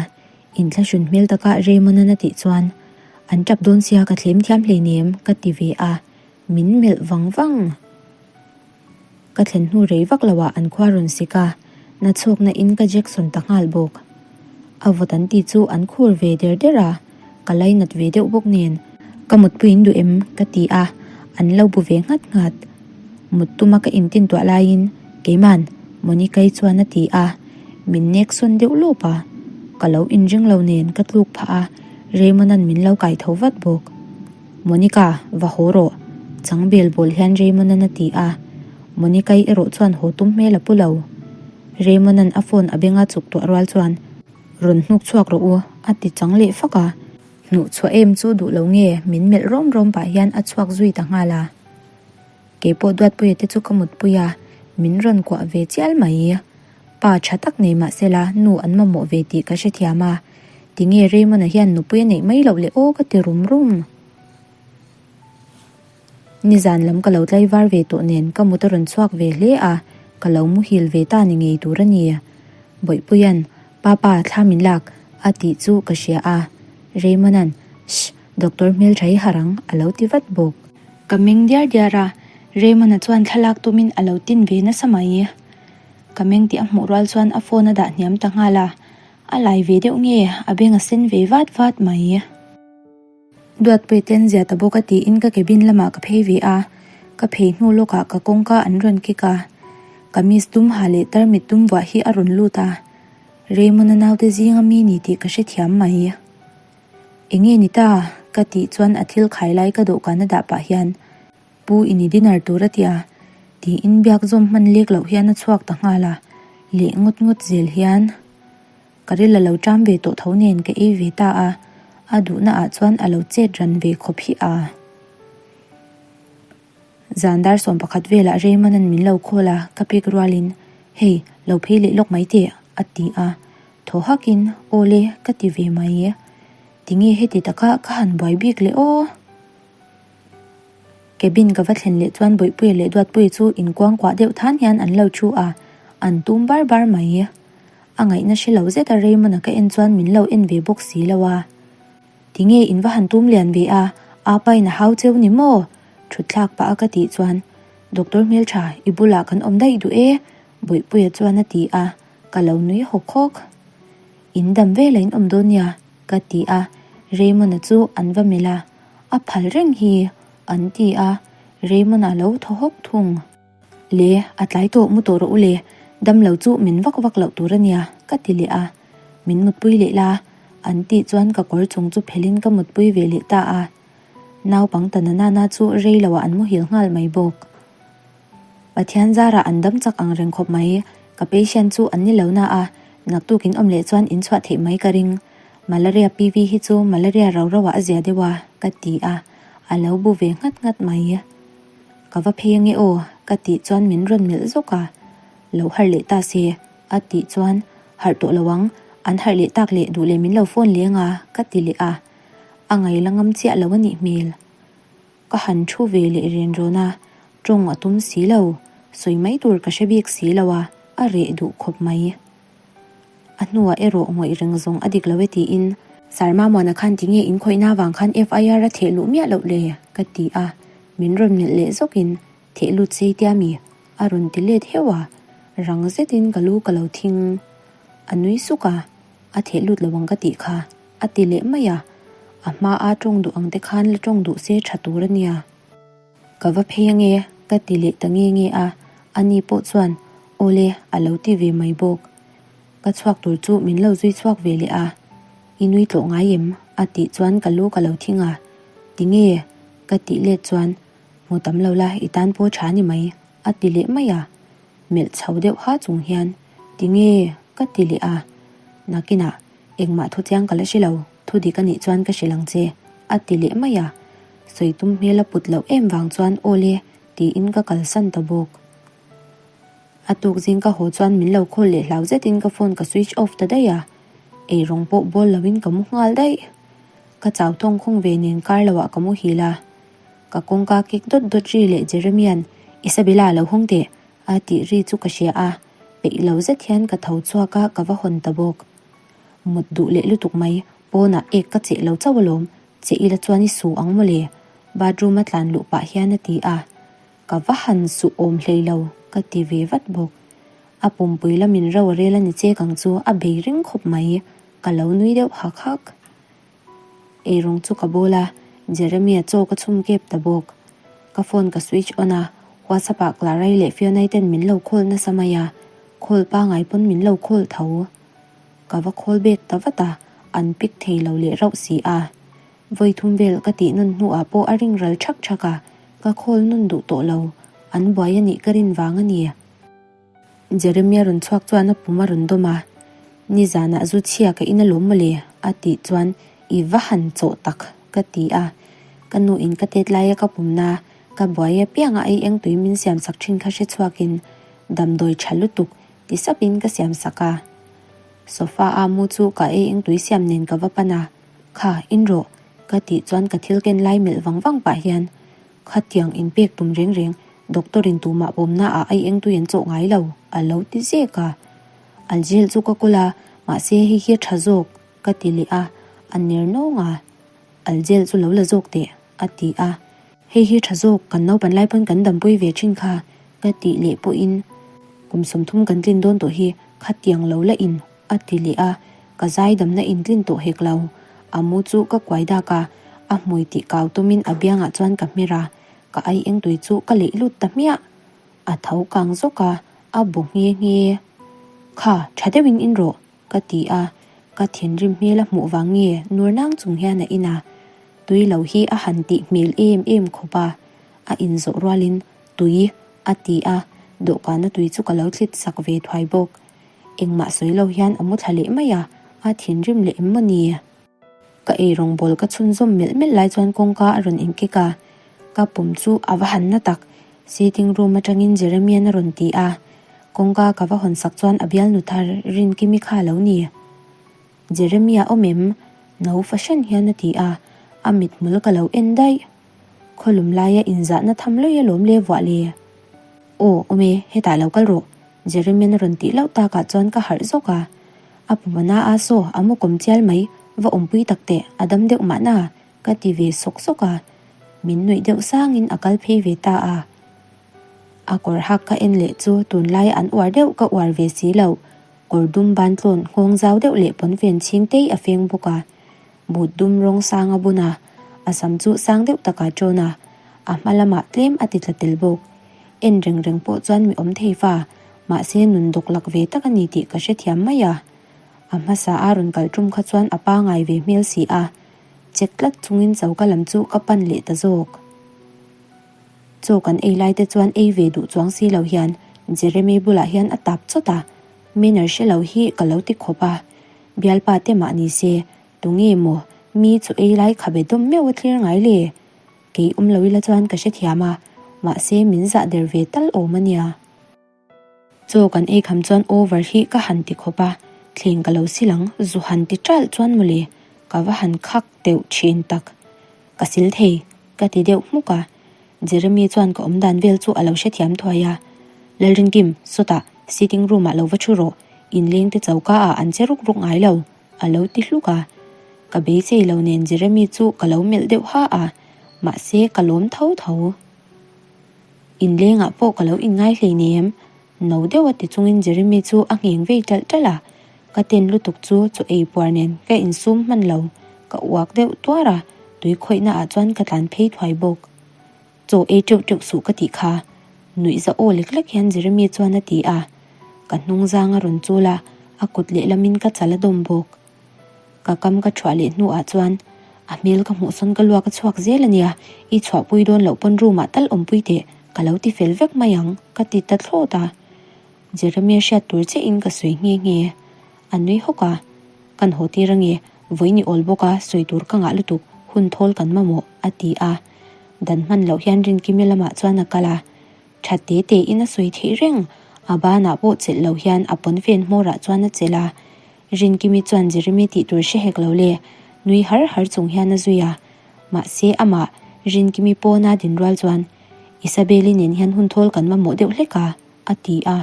inthlahrun hmel taka Raymond-an a tih chuan, An tap dawn sia ka thlem thiam hleinem, ka ti ve a, min melh vang vang. Ka thlen hnu rei vak loah an khua rawn sik a, na chhawkna in ka Jackson ta nghal bawk. A vawt an tih chu an khur ve der der a, ka lainat ve deuh bawk nen. Ka mutpui in duh em? ka ti a, an lo bu ve nghat nghat. Mut tuma ka intin tuah laiin Keiman, Monica-i chuan a ti a, min nek sawn deuh lawp a. Ka lo inring lo nen ka tluk phah a, Raymond-a'n min lo kai tho vat bawk. Monica, va haw rawh, chang bel bawl hian Raymond-a'n a ti a. Monica-i erawh chuan haw tum hmel a pu lo. Raymond-a'n a phone a benga chuk tuah rual chuan, Rawn hnuk chhuak rawh u, a ti chang leh fak a. Hnuh chhuah em chu duh lo nge, min melh rawm rawm pah hian a chhuak zui ta nghal a. Keipawh Duatpuia te chu ka mutpui a, min rawn kuah ve chial mai. Pa tha tak nei mah sela nu an mamawh ve tih ka hrethiam a, tinge Raymond-a hian nupui a neih mai loh le aw ka ti rum rum. Nizan lam ka lo tlaivar ve tawh nen ka mut a rawn chhuak ve hle a, ka lo muhil ve ta ni ngei tur a ni. Bawihpuia'n, Papa, thla min lak, a tih chu ka hria a. Raymond-a'n, Shh, Doctor hmeltha hi harh ang, a lo ti vat bawk. Ka meng diar diar a, Raymond-a chuan thlalak tumin a lo tin ve nasa mai. Ka meng tih a hmuh rual chuan a phone a dah hniam ta nghal a, a lai ve deuh nge a beng a sen ve vat vat mai. Duatpui ten zia ta bawk a tiin ka cabin lamah ka phei ve a, ka phei hnu lawkah ka kawngka an rawn kick a, kamis dum ha leh tarmit dum vuah hi a rawn lut a, Raymond-a naute zinga mi ni tih ka hrethiam mai. Enge ni ta? ka tih chuan a thil khai lai ka dawhkan a dah pah hian Pu i ni dinner tur a tia, tiin biak zawm hman lek loh hian a chhuak ta nghal a, leh ngawt ngawt zel hian ka ril a lo ṭam ve tawh tho nen ka ei ve ta a, a duhna ah chuan a lo chet ran ve khawp hi a. Zan dar 11 velah Raymond-a'n min lo call a, ka pek rualin, Hei, lo phei leh lawk mai teh, a ti a, thaw hakin, Aw le, ka ti ve mai. Tinge heti taka ka han buai bik le aw? Cabin ka va thlen leh chuan Bawihpuia leh Duatpuia chu inkuangkuah deuh than hian an lo thu a, an tum bar bar mai. A ngaihna hre lo zeta Raymond-a ka en chuan min lo en ve bawk si lo a. Tinge in va han tum lian ve a, apa in a hau cheu ni maw? Thut thlak pah a ka tih chuan, Doctor hmeltha, i bulah kan awm daih duh e, Bawihpuia chuan a ti a, ka lo nui hawk hawk. In dam velah in awm dawn nia, ka ti a, Raymond-a chu an va melh a. A phal reng hi, an ti a, Raymond-a lo thaw hawk thung. Le, a tlai tawh mu tawh rawh u le, dam lo chu min vak vak loh tur a nia, ka ti leh a. Min mutpui leh la, an tih chuan ka kawr chung chu phelin ka mutpui ve leh ta a. Naupang ta na nana chu rei loah an muhil nghal mai bawk. Pathian zarah an dam chak ang reng khawp mai, ka patient chu an ni lo na a, naktuk in awm leh chuan in chhuah theih mai ka ring. Malaria PV hi chu malaria rau rauah a zia deuh a, ka ti a, a lo bu ve nghat nghat mai. Ka va phei ange aw, ka tih chuan min rawn melh zawk a, lo harh leh ta se, a tih chuan harh tawh lo ang, an harh leh tak leh duh leh min lo phone leng a, ka ti leh a, a ngaih la ngam chiah lo a nih hmel. Ka han thu ve leh ren rawn a, tawng a tum si lo, sawi mai tur ka hre bik si lo a, a reh duh khawp mai. A hnuah erawh ngawih reng zawng a dik lo e tiin. Sir Mamuana khan tinge in khawihna vang khan FIR a theh luh miah loh le? ka ti a, min rawn melh leh zawkin theh lut sei tia mi? a rawn ti let heuh a, rang zetin ka lu ka lo thing. A nui suk a, a theh lut lo ang ka tih kha. A ti leh mai a, a hma a tawng duh ang te khan la tawng duh se tha tur a nia. Ka va phei ange ka ti leh ta nge nge a, ani pawh chuan awle a lo ti ve mai bawk. Ka chhuak tur chu min lo zui chhuak ve leh a, I nui tlawh ngai em? a tih chuan ka lu ka lo thing a, Tinge? ka tih let chuan Hmu tam lo la i tan pawh tha ni mai a ti leh mai a, melh chho deuh ha chung hian Tinge? ka ti leh a, Nakinah Engmah thu chiang ka la hre lo, thu dik a nih chuan ka hrilh ang che, a ti leh mai a. Sawi tum hmel a put loh em vang chuan aw le, tiin ka kalsan ta bawk. A tuk zing ka haw chuan min lo call leh hlau zetin ka phone ka switch off ta daih a, eirawng pawh bawl loin ka mu nghal daih. Ka chau thawng khawng ve nen kar loah ka muhil a. Ka kawngka kik dawt dawt ri leh Jeremia'n Isabella lo hawng teh a tih ri chu ka hria a, peih lo zet hian ka tho chhuak a ka va hawn ta bawk. Mut duh leh lutuk mai, pawnah ek ka cheh lo chauh alawm, cheh ila chuan i su ang mawle, bathroom a tlan luh pah hian a ti a. Ka va han suh awm hlei lo, ka ti ve vat bawk. A pumpui lamin ro a rel a ni chek ang chu a bei ring khawp mai, ka lo nui deuh hak hak. Eirawng chu ka bawl a, Jeremia chaw ka chhum kep ta bawk. Ka phone ka switch on a, WhatsApp ah Clarai leh Fionai ten min lo call nasa mai a, call pangai pawn min lo call tho. Ka va call back ta vat a, an pick thei lo leh rauh si a. Vawi thum vel ka tih nawn hnuah pawh a ring ral thak thak a, ka call nawn duh tawh lo, an buai a nih ka rin vang a ni. Jeremia rawn chhuak chuan a pum a rawn dawm a, Nizanah zu chhia ka in alawm mawle a tih chuan i va han chawh tak ka ti a, ka nu in ka tet laia ka pumna ka buai apianga ei eng tui min siam sak thin kha hre chhuakin damdawi tha lutuk ti sapin ka siam sak a. Sofa a mu chu ka ei eng tui siam nen ka va pan a, Kha, in rawh ka tih chuan ka thil ken lai melh vang vang pah hian Khatiang inpek tum reng reng doctor in tumah pawmna ah ai eng tui an chawh ngai lo, a lo ti zek a. Algel chu ka kawl a, mahse hei hi a tha zawk, ka ti leh a, a ner nawng a. Algel chu lo la zawk teh, a ti a. Hei hi tha zawk, kan naupan lai pawn kan dampui ve thin kha, ka tih leh pawhin kum 30 kan tlin dawn tawh hi khatiang lo la in A ti leh a, ka zaidamna intlin tawh hek lo. A mu chu ka kuai dak a, a hmui tih kau tumin a biangah chuan ka hmer a, ka ai eng tui chu ka leih lut ta hmiah. A tho kang zawk a, a bu nghe nghe. Kha, tha deuhin in rawh, ka ti a, ka thinrim hmel a hmuh vang nge nur nang chung hian a in a. Tui lo hi a han tih hmel em em khawp a, a inzawh rualin tui a ti a, dawhkana tui chu ka lo thlit sak ve thuai bawk. Engmah sawi lo hian a mu thla leh mai a, a thinrim leh em maw ni? Ka eirawng bawl ka chhunzawm melh melh lai chuan kawngka a rawn inkek a, ka pum chu a va han na tak, sitting room atangin Jeremian a rawn ti a, kawngka ka va hawn sak chuan a bialnu thar Rinkimi kha a lo ni. Jeremia awm em? No fahran hian a ti a, a mithmul ka lo en daih. Khawlum laia inzahna tham lawih alawm le vuah le. Aw, awm e, hetah lo kal rawh, Jeremian a rawn tih loh takah chuan ka harh zawk a. A pumana a saw, a mu kawm chial mai, va awmpui tak teh, a dam deuh mahna, ka ti ve sawk sawk a. Min nuih deuh sangin a kal phei ve ta a. A kawr hak ka en leh chu tunlai an uar deuh ka uar ve si loh, kawr dum ban tlawn nghawng zau deuh leh pawnfen chhing tei a feng bawk a. But dum rawng sang a bun a, a sam chu sang deuh takah ṭawn a, a hma lamah tlem a ti tla tel bawk. En reng reng pawh chuan mi awm thei fa, mahse nun dawk lak ve tak a ni tih ka hrethiam mai a. A hmasa a rawn kal ṭum kha chuan a pangai ve hmel si a, check tlat chungin choka lam chu ka pan leh ta zawk. Chaw kan ei lai te chuan ei ve duh chuang si lo hian Jeremy bulah hian a tap chawt a, manner hre lo hi ka lo ti khawp a. Bialpa te mah ni se, tunge maw mi chu ei lai khabe dawm meuh a thlir ngai le? Kei awm lo ila chuan ka hrethiam a, mahse min zah der ve tal awm a nia. Chaw kan ei kham chuan over hi ka han ti khawp a, thleng ka lo sil ang, zu han ti ṭalh chuan mawle, ka va han khak deuh ṭhin tak. Ka sil thei, ka ti deuh hmuk a. Jeremy chuan ka awmdan vel chu a lo hrethiam thuai a, Lalrinkim, sawtah sitting room ah lo va thu rawh, inleng te choka ah an che ruk ruk ngai lo, a lo ti hluk a. Ka beisei lo nen Jeremy chu ka lo melh deuh ha a, mahse ka lawm tho tho. Inleng ah pawh ka lo inngai hleinem, no deuh a ti chungin Jeremy chu a ngheng vei ṭalh ṭalh a, ka ten lutuk chu chaw ei puar nen ka insum hman lo, ka uak deuh tuar a, tui khawihna ah chuan ka tlan phei thuai bawk. Chaw ei teuh teuh suh ka tih kha, nuih za aw lek lek hian Jeremy chuan a ti a, ka hnung zang a rawn chul a, a kut lehlamin ka chal a dawm bawk. Ka kam ka chhuah leh hnuah chuan a hmel ka hmuh sawn ka luak a chhuak zel a nia, i chhuahpui dawn loh pawn room ah tal awmpui teh, ka lo ti fel vek mai ang ka ti ta thlawt a. Jeremia hriat tur che in ka sawi nghe nghe. A nui hawk a, Kan haw tir ange, vawiin i awl bawk a, sawi tur ka ngah lutuk, hun thawl kan mamawh a ti a. Dan hman loh hian Rinkimi lamah chuan a kal a. Tha te te in a sawi theih reng. A banah pawh chelh lo hian a pawnfen hmawrah chuan a chelh a. Rinkimi chuan Jeremy tih tur hre hek lo le, nui har har chung hian a zui a. Mahse amah Rinkimi pawna din rual chuan Isabel-i nen hian hun thawl kan mamawh deuh hlek a, a ti a.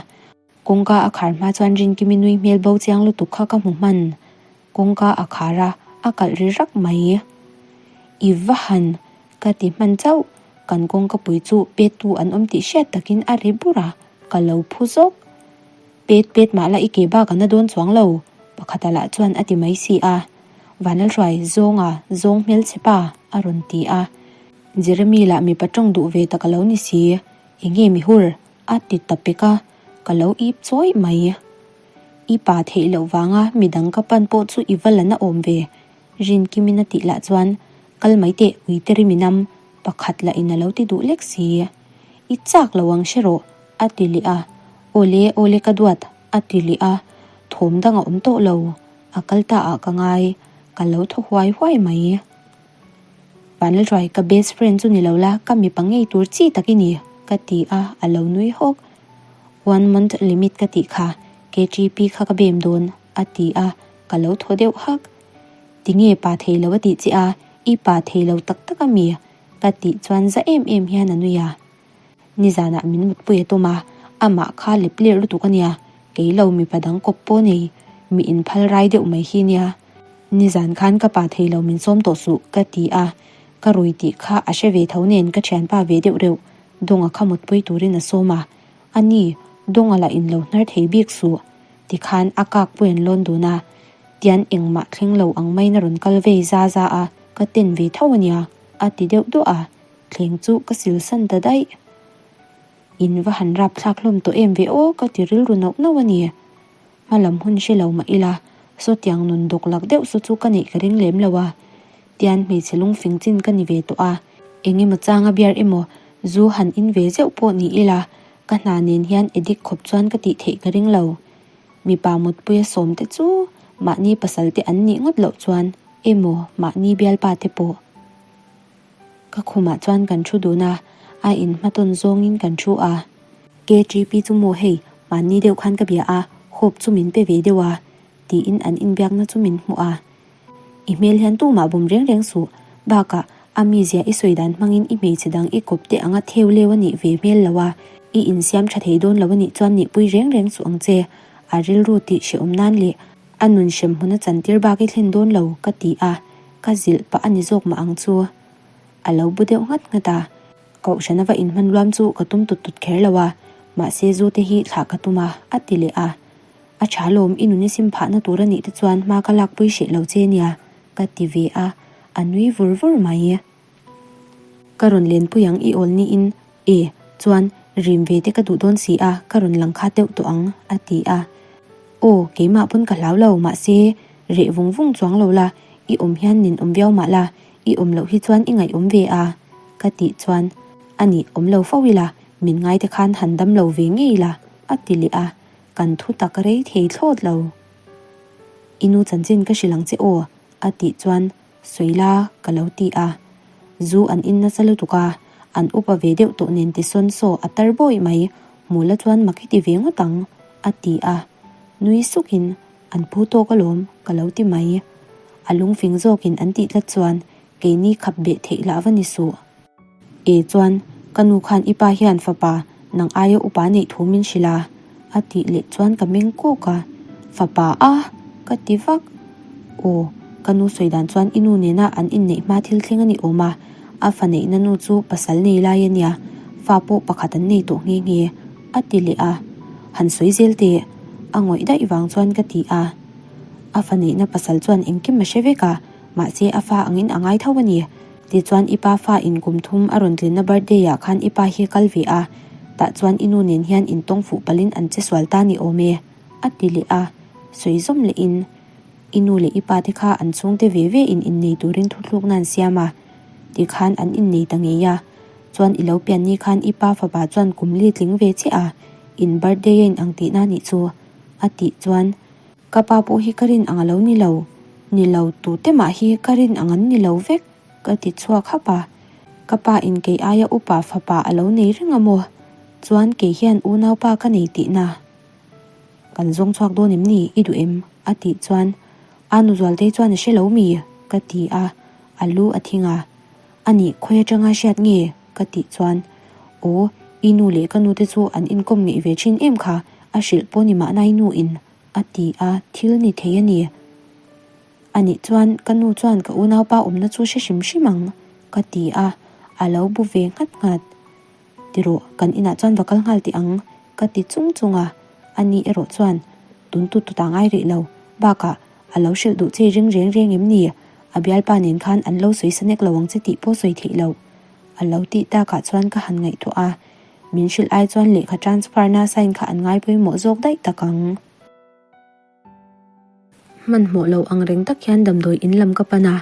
Kawngka a khar hma chuan Rinkimi nui hmel bo chiang lutuk kha ka hmu hman. Kawngka a khar a, a kalh ri rak mai. I va han, ka ti hman chauh. Kan kawngka pui chu pet tu an awm tih hriat takin a ri bur a, ka lo phu zawk. Pet pet mah la i ke bak a na dawn chuang lo, pakhata lah chuan a ti mai si a. Vanlalhruai, zawnga, zawng hmelchhe pa, a rawn ti a. Jeremy lah mipa tawng duh ve tak a lo ni si, enge mihur? A ti ta pek a, ka lo ip chawih mai. I pa theih loh vanga midang ka pan pawh chu i va la na awm ve, Rinkimin a tih lah chuan kal mai teh uite rim inam pakhat lah in a lo ti duh lek si. I chak lo ang hre rawh, a ti leh a. Awle, awle ka duat, a ti leh a. Thawm dang a awm tawh lo, a kal ta ah ka ngai, ka lo thaw huai huai mai. Vanlalhruai, ka best friend chu ni lo la, ka mipa ngei tur chi tak i ni, ka ti a, a lo nui hawk. One month limit ka tih kha, KTP kha ka bem dawn, a ti a, ka lo thaw deuh hak. Tinge pa thei lo a tih che a, i pa thei lo tak tak a mi? ka tih chuan za em em hian a nui a. Nizanah min mutpui a tum a, amah kha lep ler lutuk a nia, kei lo mipa dang kawp pawh nei, mi inphal rai deuh mai hi nia. Nizan khan ka pa thei lo min sawm tawh suh ka ti a, ka rui tih kha a hre ve tho nen ka thianpa ve deuh reuh, Dawnga kha mutpui turin a sawm a, a ni, Dawnga lah in lo hnar thei bik suh, tikhan a kak pui an lawn dun a, tian engmah thleng lo ang maiin a rawn kal vei za za a, ka ten ve tho a nia, a ti deuh duah a. Thleng chu ka sil san ta daih. In va han rap thlak hlawm tawh em ve aw ka ti rilru nauh nauh a ni. Hma lam hun hre lo mah ila, sawtiang nun dawk lak deuh saw chu ka neih ka ring lem lo a. Tian hmeichhe lungfing chin ka ni ve tawh a. Eng emaw changa biar emaw zu han in ve zeuh pawh ni ila, ka hna nen hian addict khawp chuan ka tih theih ka ring lo. Mipa mutpuia sawmte chu mahni pasalte an nih ngawt loh chuan emaw mahni bialpa te pawh. Ka khumah chuan kan thu dun a, a inhmatawn zawngin kan thu a. KTP chu maw hei, mahni deuh khan ka bia a, hope chu min pe ve deuh a, tiin an inbiakna chu min hmuh a. I hmel hian tumah bawm reng reng suh, bakah a mizia i sawi dan hmangin i hmeichhe dang i kawp te anga theu leu a nih ve hmel lo a, i insiam tha thei dawn lo a nih chuan nihpui reng reng suh ang che, a rilru tih hrehawm nan leh a nun hrem hmun a chantir bak i thlen dawn lo, ka ti a. Ka zilh pah a ni zawk mah ang chu. A lo bu deuh nghat nghat a. Kohhran a va inhman luam chu ka tum tut tut kher lo a, mahse zu te hi thlah ka tum a, a ti leh a. A tha lawm, i nun i sim phahna tur a nih te chuan hma ka lakpui hreh lo che nia, ka ti ve a, a nui vur vur mai. Ka rawn lenpui ang i awl niin E, chuan, rim ve te ka duh dawn si a, ka rawn lang kha deuh tawh ang, a ti a. Aw, keimah pawn ka hlau lo, mahse, reh vung vung chuang lo la, i awm hian nin awm viau mah la, i awm loh hi chuan i ngaihawm ve a, ka tih chuan, A nih, awm lo fo ila, min ngai te khan han dam lo ve ngei la, a ti leh a, kan thu tak rei thei thlawt lo. I nu chanchin ka hrilh ang che aw, a tih chuan, Sawi la, ka lo ti a. Zu an in nasa lutuk a, an upa ve deuh tawh nen ti sawn saw a tar bawih mai, hmu la chuan mak hi ti ve ngawt ang, a ti a. Nui sukin, An phu tawk alawm, ka lo ti mai. A lungfing zawkin an tih tlat chuan keini khap beh theih lah va ni suh. E chuan, ka nu khan i pa hian fapa nang aia upa neih thu min hrilh a, a tih leh chuan ka meng kawk a, Fapa a? ka ti vak. Aw, ka nu sawi dan chuan i nu nena an inneih hma thil thleng a ni awm a, a fa neihna nu chu pasal nei lai a nia, fa pawh pakhat an nei tawh nghe nghe, a ti leh a. Han sawi zel teh, a ngawih daih vang chuan ka ti a. A fa neihna pasal chuan engkim a hre vek a, mahse a fa angin a ngai tho a ni. Tichuan i pa fa in kum thum a rawn tlinna birthday ah khan i pa hi kal ve a, tah chuan i nu nen hian in tawng fuh palhin an che sual ta ni awm e, a ti leh a, sawi zawm leh in i nu leh i pa te kha an chhungte ve ve in innei turin thuthlukna an siam a, tikhan an innei ta ngei a, chuan i lo pian ni khan i pa fapa chuan kum li tling ve chiah a, in birthday a in ang tihna nih chu, a tih chuan. Ka pa pawh hi ka rin ang a lo ni lo, ni lo tute mah hi ka rin ang an ni lo vek, ka ti chhuak hap a. Ka pa in kei aia upa fapa a lo nei reng a maw? Chuan kei hian unaupa ka nei tihna. Kan zawng chhuak dawn em ni i duh em? a tih chuan A nu Zualtei chuan a hre lo mi? ka ti a, a lu a thing a. A nih khawi atanga hriat nge? ka tih chuan Aw, i nu leh ka nu te chu an inkawm ngeih ve thin em kha, a hrilh pawh ni mahna i nu in a ti a, thil ni thei a ni. A nih chuan ka nu chuan ka unaupa awmna chu hre hrim hrim ang ka ti a, a lo bu ve nghat nghat. Tirawh, kan inah chuan va kal nghal teh ang ka ti chung chung a, a ni erawh chuan tun tut tut a ngai rih lo. Bakah, a lo hrilh duh che ring reng reng em ni? A bialpa nen khan an lo sawi sa nek lo ang che tih pawh sawi theih loh. A lo tih takah chuan ka han ngaihtuah a, min hrilh ai chuan lehkha transfer na sign kha an ngai pawimawh zawk daih tak ang. Hmanhmawh lo ang reng tak hian damdawi in lam ka pan a,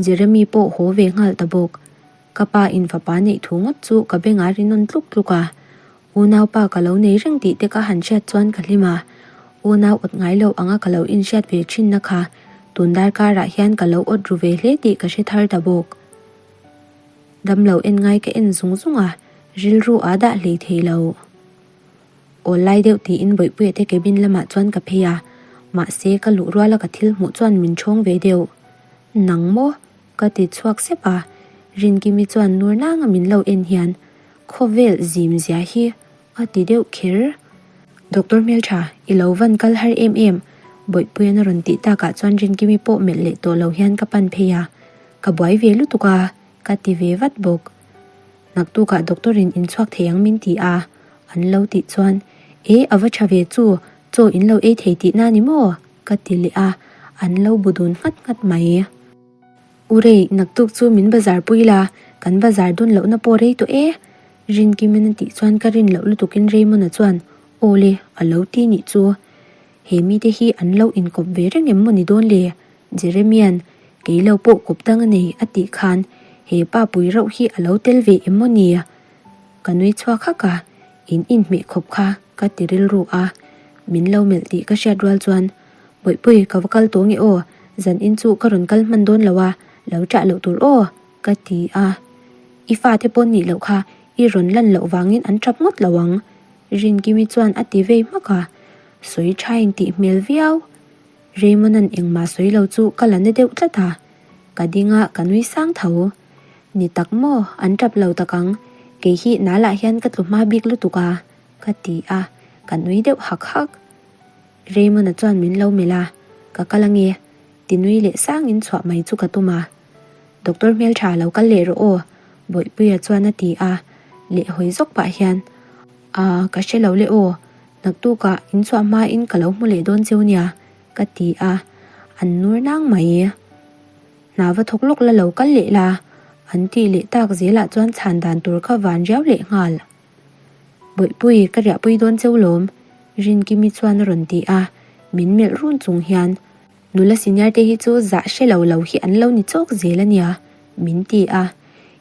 Jeremy pawh haw ve nghal ta bawk. Ka pa in fapa neih thu ngawt chu ka bengah ri nawn tluk tluk a, unaupa ka lo nei reng tih te ka han hriat chuan ka hlim a, unau awt ngai lo anga ka lo inhriat ve thinna kha tun darkarah hian ka lo awt ru ve hle tih ka hre thar ta bawk. Damlo en ngai ka en zung zung a, rilru aa dah hlei thei lo. Awl lai deuh tiin Bawihpuia te cabin lamah chuan ka phei a, mahse ka luh ruala ka thil hmuh chuan min ṭhawng ve deuh. Nang maw? Ka ti chhuak sep a, Rinkimi chuan nur nanga min lo en hian khawvel zim zia hi a ti deuh kher. Doctor hmelṭha, i lo van kal har em em, Bawihpuia'n a rawn tih takah chuan Rinkimi pawh melh leh tawh lo hian ka pan phei a, ka buai ve lutuk a, ka ti ve vat bawk. Naktukah doctor in inchhuak thei ang min ti a, an lo tih chuan, E, a va tha ve chu, chaw in lo ei thei tihna ni maw? ka ti leh a, an lo bu dun nghat nghat mai. U Rei, naktuk chu min bazar pui la, kan bazar dun lohna pawh rei tawh e, Rinkimin a tih chuan ka rin loh lutukin Raymond-a chuan, Aw le, a lo ti nih chu. He mite hi an lo inkawp ve reng em maw ni dawn le? Jeremia'n, Kei lo pawh kawp dang a nei a tih khan he pa pui rauh hi a lo tel ve em maw ni? Ka nui chhuak hak a, in inhmeh khawp kha ka ti rilru a, min lo melh tih ka hriat rual chuan, Bawihpui ka va kal tawh nge aw, zan in chu ka rawn kal hman dawn lo a, lo ṭah loh tur aw ka ti a. I fate pawh nih loh kha i rawn lan loh vangin an ṭap ngawt lo ang Rinkimi chuan a ti vei hmak a, sawi ṭhain tih hmel viau. Raymond-a'n engmah sawi lo chu ka la na deuh tlat a, ka ding a ka nui sang tho. Ni tak maw, an ṭap lo tak ang, kei hi nalah hian ka tlu hma bik lutuk a, ka ti a, ka nui deuh hak hak. Raymond-a chuan min lo melh a, ka kal ange, ti nui leh sangin chhuah mai chu ka tum a. Doctor hmelṭha lo kal leh rawh aw, Bawihpuia chuan a ti a, leh hawi zawk pah hian, Aa, ka hre lo le aw, naktukah inchhuah hmain ka lo hmu leh dawn cheu nia, ka ti a, an nur nang mai. Hna va thawk lawk la lo kal leh la, an tih leh tak zelah chuan chhan dan tur kha van riau leh nghal. Bawihpui, ka riahpui dawn cheu lawm, Rinkimi chuan a rawn ti a, min melh run chung hian, Nula senior te hi chu zah hre lo lo hi an lo ni chawk zel a nia, min ti a.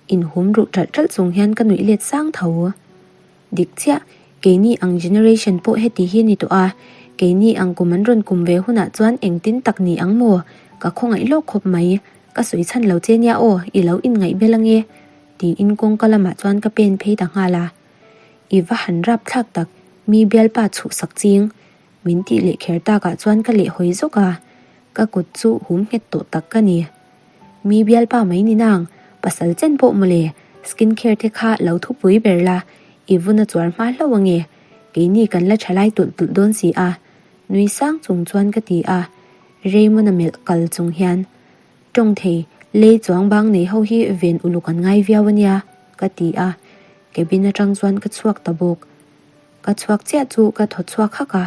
Inhum ruh ṭalh ṭalh chung hian ka nuih let sang tho. Dik chiah, keini ang generation pawh heti hi ni tawh a, keini ang kum an rawn kum ve hunah chuan engtin tak ni ang maw? Ka khawngaih lawk khawp mai, ka sawi chhan lo che nia aw, i lo inngaih bel ange, tiin kawngka lamah chuan ka pen phei ta nghal a. I va han rap thlak tak, mi bialpa chhuhsak ching. Min tih leh kher takah chuan ka leh hawi zawk a, ka kut chu hum nghet tawh tak ka ni. Mi bialpa mai ni nang, pasal chen pawh mawle, skin care te kha lo thupui ber la, i vun a chuar hma hlauh ange, keini kan la tha lai tulh tulh dawn si a, nui sang chung chuan ka ti a, Raymond-a melh kal chung hian, Tawng thei, lei chuang bang nei ho hi ven uluk an ngai viau ania, ka ti a, cabin atang chuan ka chhuak ta bawk. Ka chhuak chiah chu ka thaw chhuak hak a,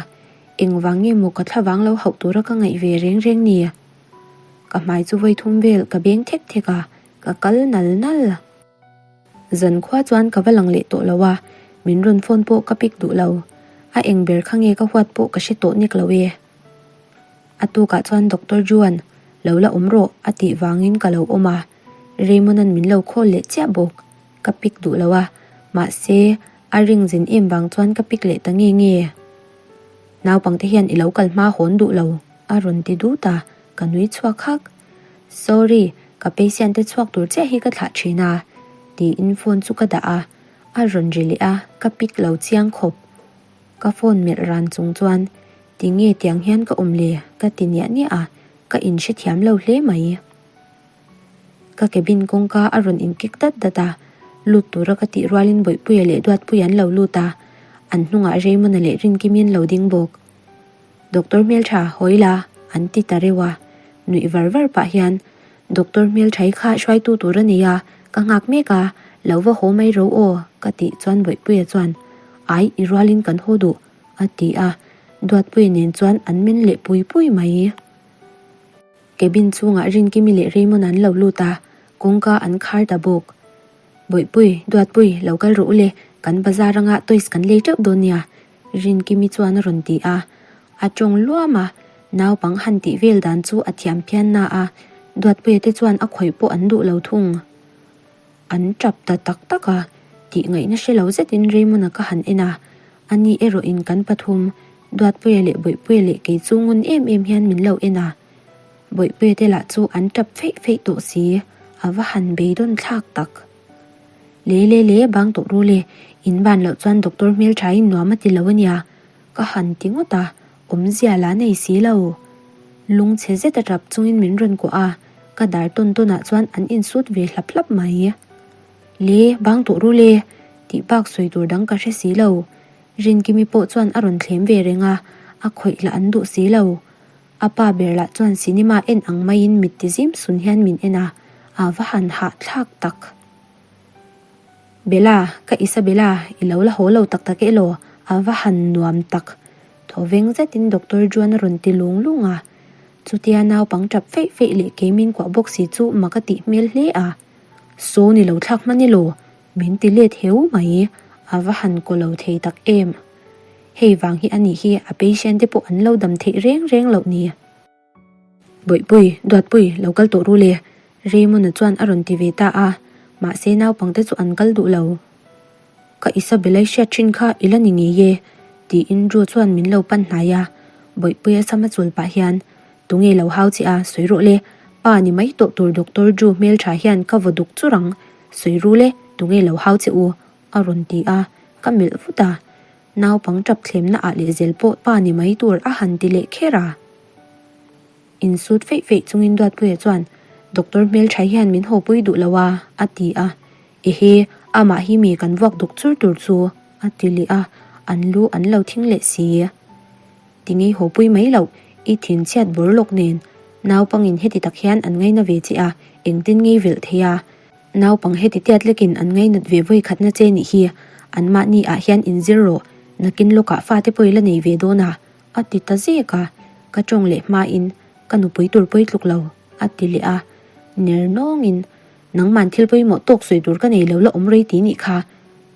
engvang nge maw ka thlavang lo hauh tura ka ngaih ve reng reng ni? Ka hmai chu vawi thum vel ka beng thek thek a, ka kal nal nal. Zan khua chuan ka va lang leh tawh lo a, min rawn phone pawh ka pick duh lo. A eng ber kha nge ka huat pawh ka hre tawh nek lo e. A tukah chuan Doctor Juan, lo la awm rawh a tih vangin ka lo awm a, Raymond-a'n min lo call leh chiah bawk. Ka pick duh lo a, mahse a ring zin em vang chuan ka pick leh ta nge nge. Naupangte hian i lo kal hma hawn duh lo a rawn ti dut a, ka nui chhuak hak. Sorry, ka patient te chhuak tur chiah hi ka thlah thin a, tiin phone chu ka dah a. A rawn ri leh a, ka pick lo chiang khawp. Ka phone melh ran chung chuan, Tinge tiang hian ka awm le? ka ti niah niah a, ka inhrethiam lo hle mai. Ka cabin kawngka a rawn inkik dat dat a, lut tura ka tih rualin Bawihpuia leh Duatpuia an lo lut a, an hnungah Raymond-a leh Rinkimi an lo ding bawk. Doctor hmeltha, hawi la, an ti ta reuh a, nuih var var pah hian, Doctor hmelthai kha hruaitu tur a nei a, ka nghak mek a, lo va haw mai ro aw, ka tih chuan Bawihpuia chuan, Ai, i rualin kan haw duh, a ti a, Duatpuia nen chuan an men leh pui pui mai. Cabin chhungah Rinkimi leh Raymond an lo lut a, kawngka an khar ta bawk. Bawihpui, Duatpui, lo kal rawh u le, kan bazar anga toys kan lei teuh dawn nia, Rinkimi chuan a rawn ti a. A tawng luam a, naupang han tih vel dan chu a thiam phian na a, Duatpuia te chuan a khawih pawh an duh lo thung. An tap ta tak tak a, tih ngaihna hre lo zetin Raymond-a ka han en a, ani erawhin kan pathum, Duatpuia leh Bawihpuia leh kei chu ngun em em hian min lo en a. Bawihpuia te lah chu an tap feih feih tawh si, a va han beidawn thlak tak. Le le le, bang tawh ru le, in ban loh chuan doctor hmelthain nuam a ti lo a nia, ka han ti ngawt a, awmzia la nei si lo. Lungchhe zet a tap chungin min rawn kuah a, ka dar tawn tawnah chuan an insut ve hlap hlap mai. Le, bang tawh ru le, tih bak sawi tur dang ka hre si lo. Rinkimi pawh chuan a rawn thlem ve reng a, a khawih lah an duh si lo. A pa ber lah chuan cinema en ang maiin mit ti zim sun hian min en a, a va han hahthlak tak. Bella, ka Isabella, i lo la haw lo tak tak elaw? A va han nuam tak. Thaw veng zetin Doctor Juan a rawn ti lung lung a. Chutia naupang tap feih feih leh kei min kuah bawk si chu mak a tih hmel hle a. Saw ni lo thlak hman elaw? Min ti let heu mai, a va han kaw lo thei tak em. Hei vang hi a nih hi a patient te pawh an lo dam theih reng reng loh ni. Bawihpui, Duatpui, lo kal tawh ru le, Raymond-a chuan a rawn ti ve ta a, mahse naupangte chu an kal duh lo. Ka Isabella-i hriat thin kha i la ni ngei e, tiin Drew chuan min lo pan hnai a, Bawihpuia sama chul pah hian, Tunge lo hau che a, sawi rawh le, pa ni mai tawh tur Doctor Drew hmeltha hian ka vaw duk chur ang, sawi ru le, tunge lo hau che u? a rawn ti a, ka melh vut a, naupang tap thlemna ah lehzel pawh pa ni mai tur a han ti leh kher a. Insut feih feih chungin Duatpuia chuan, Doctor hmeltha hian min hawpui duh lo a, a ti a. Ehe, amah hi mi kan vuak duk chur tur chu, a ti leh a, an lu an lo thing leh si. Tingei hawpui mai loh, i thinchhiat bawr lawk nen. Naupangin heti tak hian an ngaina ve che a, engtin ngei velh thei a? Naupang heti tiat lekin an ngainat ve vawi khatna che nih hi, anmahni ah hian inzir rawh, nakin lawkah fate pawh i la nei ve dawn a, A ti ta zek a, ka tawng leh hmain ka nupui tur pawi tluk lo, a ti leh a. Ner nawngin, Nangman thil pawimawh tawk sawi tur ka nei lo la awm rei ti nih kha,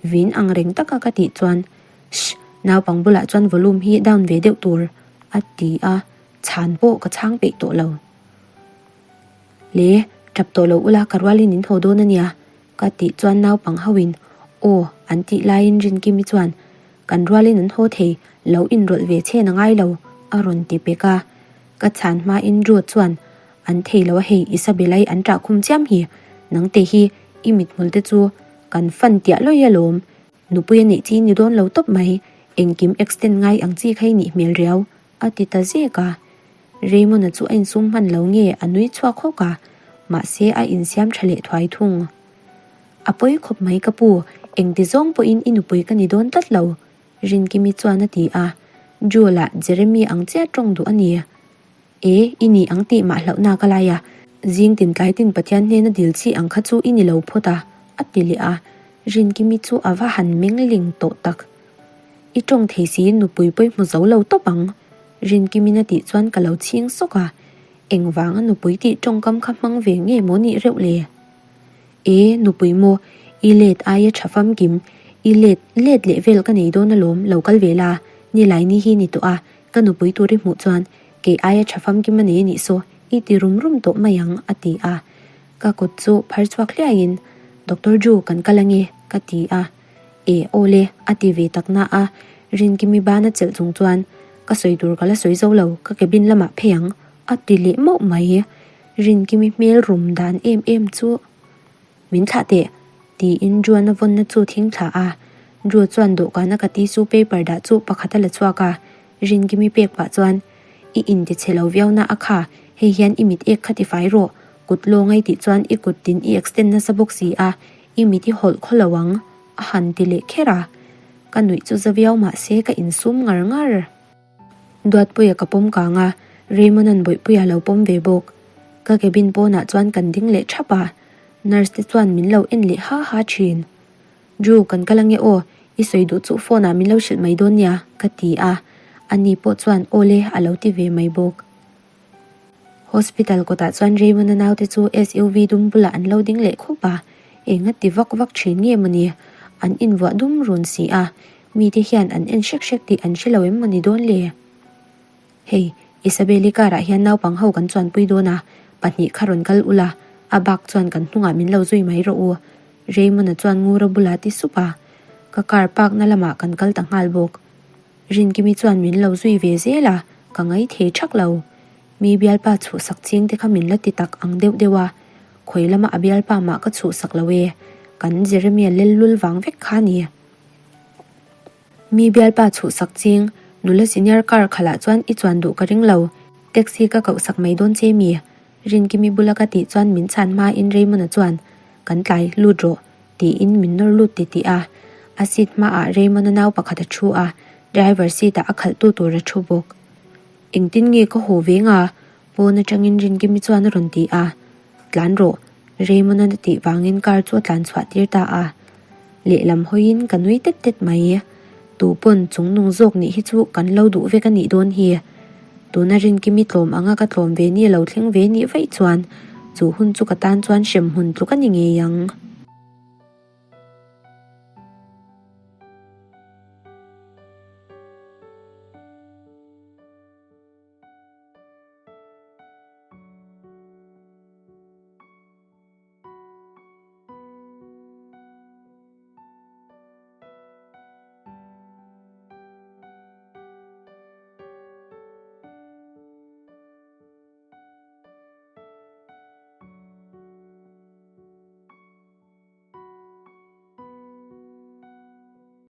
vin ang reng taka ka tih chuan, Shh, naupang bulah chuan volume hi down ve deuh tur, a ti a, chhan pawh ka chhang peih tawh lo. Le, tap tawh lo ula ka rualin in haw dawn a nia, Ka tih chuan naupang hoin aw an tih laiin Rinkimi chuan kan rualin an haw thei lo inrawlh ve chhen a ngai lo a rawn ti pek a. Ka chhan hmain Ruth chuan an thei lo a hei Isabella-i an ṭah khum chiam hi nangte hi i mithmul te chu kan fan tiah lawi alawm nupui a neih chi ni dawn lo tawp mai engkim extend ngai ang chi kha i nih hmel riau a ti ta zek a. Raymond-a chu a insum hman lo nge a nui chhuak hawk a, mahse a insiam tha leh thuai thung. A pawi khawp mai ka pu, engti zawng pawhin i nupui ka ni dawn tlat lo, Rinkimi chuan a ti a. Jewel-ah Jeremy ang chiah tawng duh a ni. E, i ni ang tih mah hlauhna ka lai a, zing tin tlai tin Pathian hnena dil chi ang kha chu i ni lo phawt a, a ti leh a. Rinkimi chu a va han mengling tawh tak. I tawng thei si nupui pawi hmu zo lo tawp ang. Rinkimin a tih chuan ka lo chhing sawk a, engvanga nupui tih tawngkam kha hmang ve nge maw nih reuh le? E, nupui maw, i let aia tha famkim, i let let leh vel ka nei dawn alawm, lo kal ve la, nilai ni hi ni tawh a, ka nupui tur i hmuh chuan kei aia tha famkim a nei a nih saw, i ti rum rum tawh mai ang, a ti a. Ka kut chu phar chhuak hliaiin, Doctor Ju, kan kal ange, ka ti a. E, aw le, a ti ve tak na a, Rinkimi bana chelh chung chuan, Ka sawi tur ka la sawi zo lo, ka cabin lamah phei ang, a ti leh mauh mai. Rinkimi hmel rum dan em em chu, Min thlah teh! Tiin Drew-a'n a vawnna chu thing thla a. Drew chuan dawhkana ka tissue paper dah chu pakhat a la chhuak a. Rinkimi pek pah chuan, I inti chhe lo viau na a kha, hei hian i mit ek kha ti fai rawh, kut lawng ai tih chuan i kut tin i extend nasa bawk si a, i mit i hawlh khaw lo ang, a han ti leh kher a. Ka nuih chu za viau mah se ka insum ngar ngar. Duatpuia ka pawm kang a, Raymond-a'n Bawihpuia lo pawm ve bawk. Ka cabin pawnah chuan kan ding leh thap a, nurse te chuan min lo en leh ha ha thin. Drew, kan kal ange aw, i sawi duh chu phone ah min lo hrilh mai dawn nia, ka ti a, ani pawh chuan aw le a lo ti ve mai bawk. Hospital kawtah chuan Raymond-a naute chu SUV dum bulah an lo ding leh khup a, eng a ti vak vak thin nge mawni, an invuah dum run si a, mite hian an en hrek hrek tih an hre lo em mawni dawn le? Hei, Isabel-i car ah hian naupang ho kan chuanpui dawn a, pahnih kha rawn kal ula, a bak chuan kan hnungah min lo zui mai rawh u. Raymond-a chuan Ngura bulah ti sup a, ka car park na lamah kan kal ta nghal bawk. Rinkimi chuan min lo zui ve zel a, ka ngai thei thak lo. Mi bialpa chhuhsak ching te kha min la ti tak ang deuh deuh a, khawi lama a bialpa mah ka chhuhsak lo e, kan Jeremia lel lul vang vek kha ni. Mi bialpa chhuhsak ching, nula senior car khalah chuan i chuan duh ka ring lo, taxi ka kohsak mai dawn che mi? Rinkimi bula ka tih chuan min chhan hmain Raymond-a chuan, Kan tlai, lut rawh, tiin min nawr lut titih a. A seat hmaah Raymond-a nau pakhat a thu a, driver seat-ah a khalhtu tur a thu bawk. Engtin nge ka haw veng a? Pawn atangin Rinkimi chuan a rawn ti a. Tlan rawh, Raymond-a na tih vangin car chu a tlan chhuah tir ta a. Lehlam hawiin ka nui tet tet mai. Tu pawn chung nung zawk nih hi chu kan lo duh vek a nih dawn hi. Tuna Rinkimi tlawm anga ka tlawm ve ni lo thleng ve nih vaih chuan chu hun chu ka tan chuan hremhmun tluk a ni ngei ang.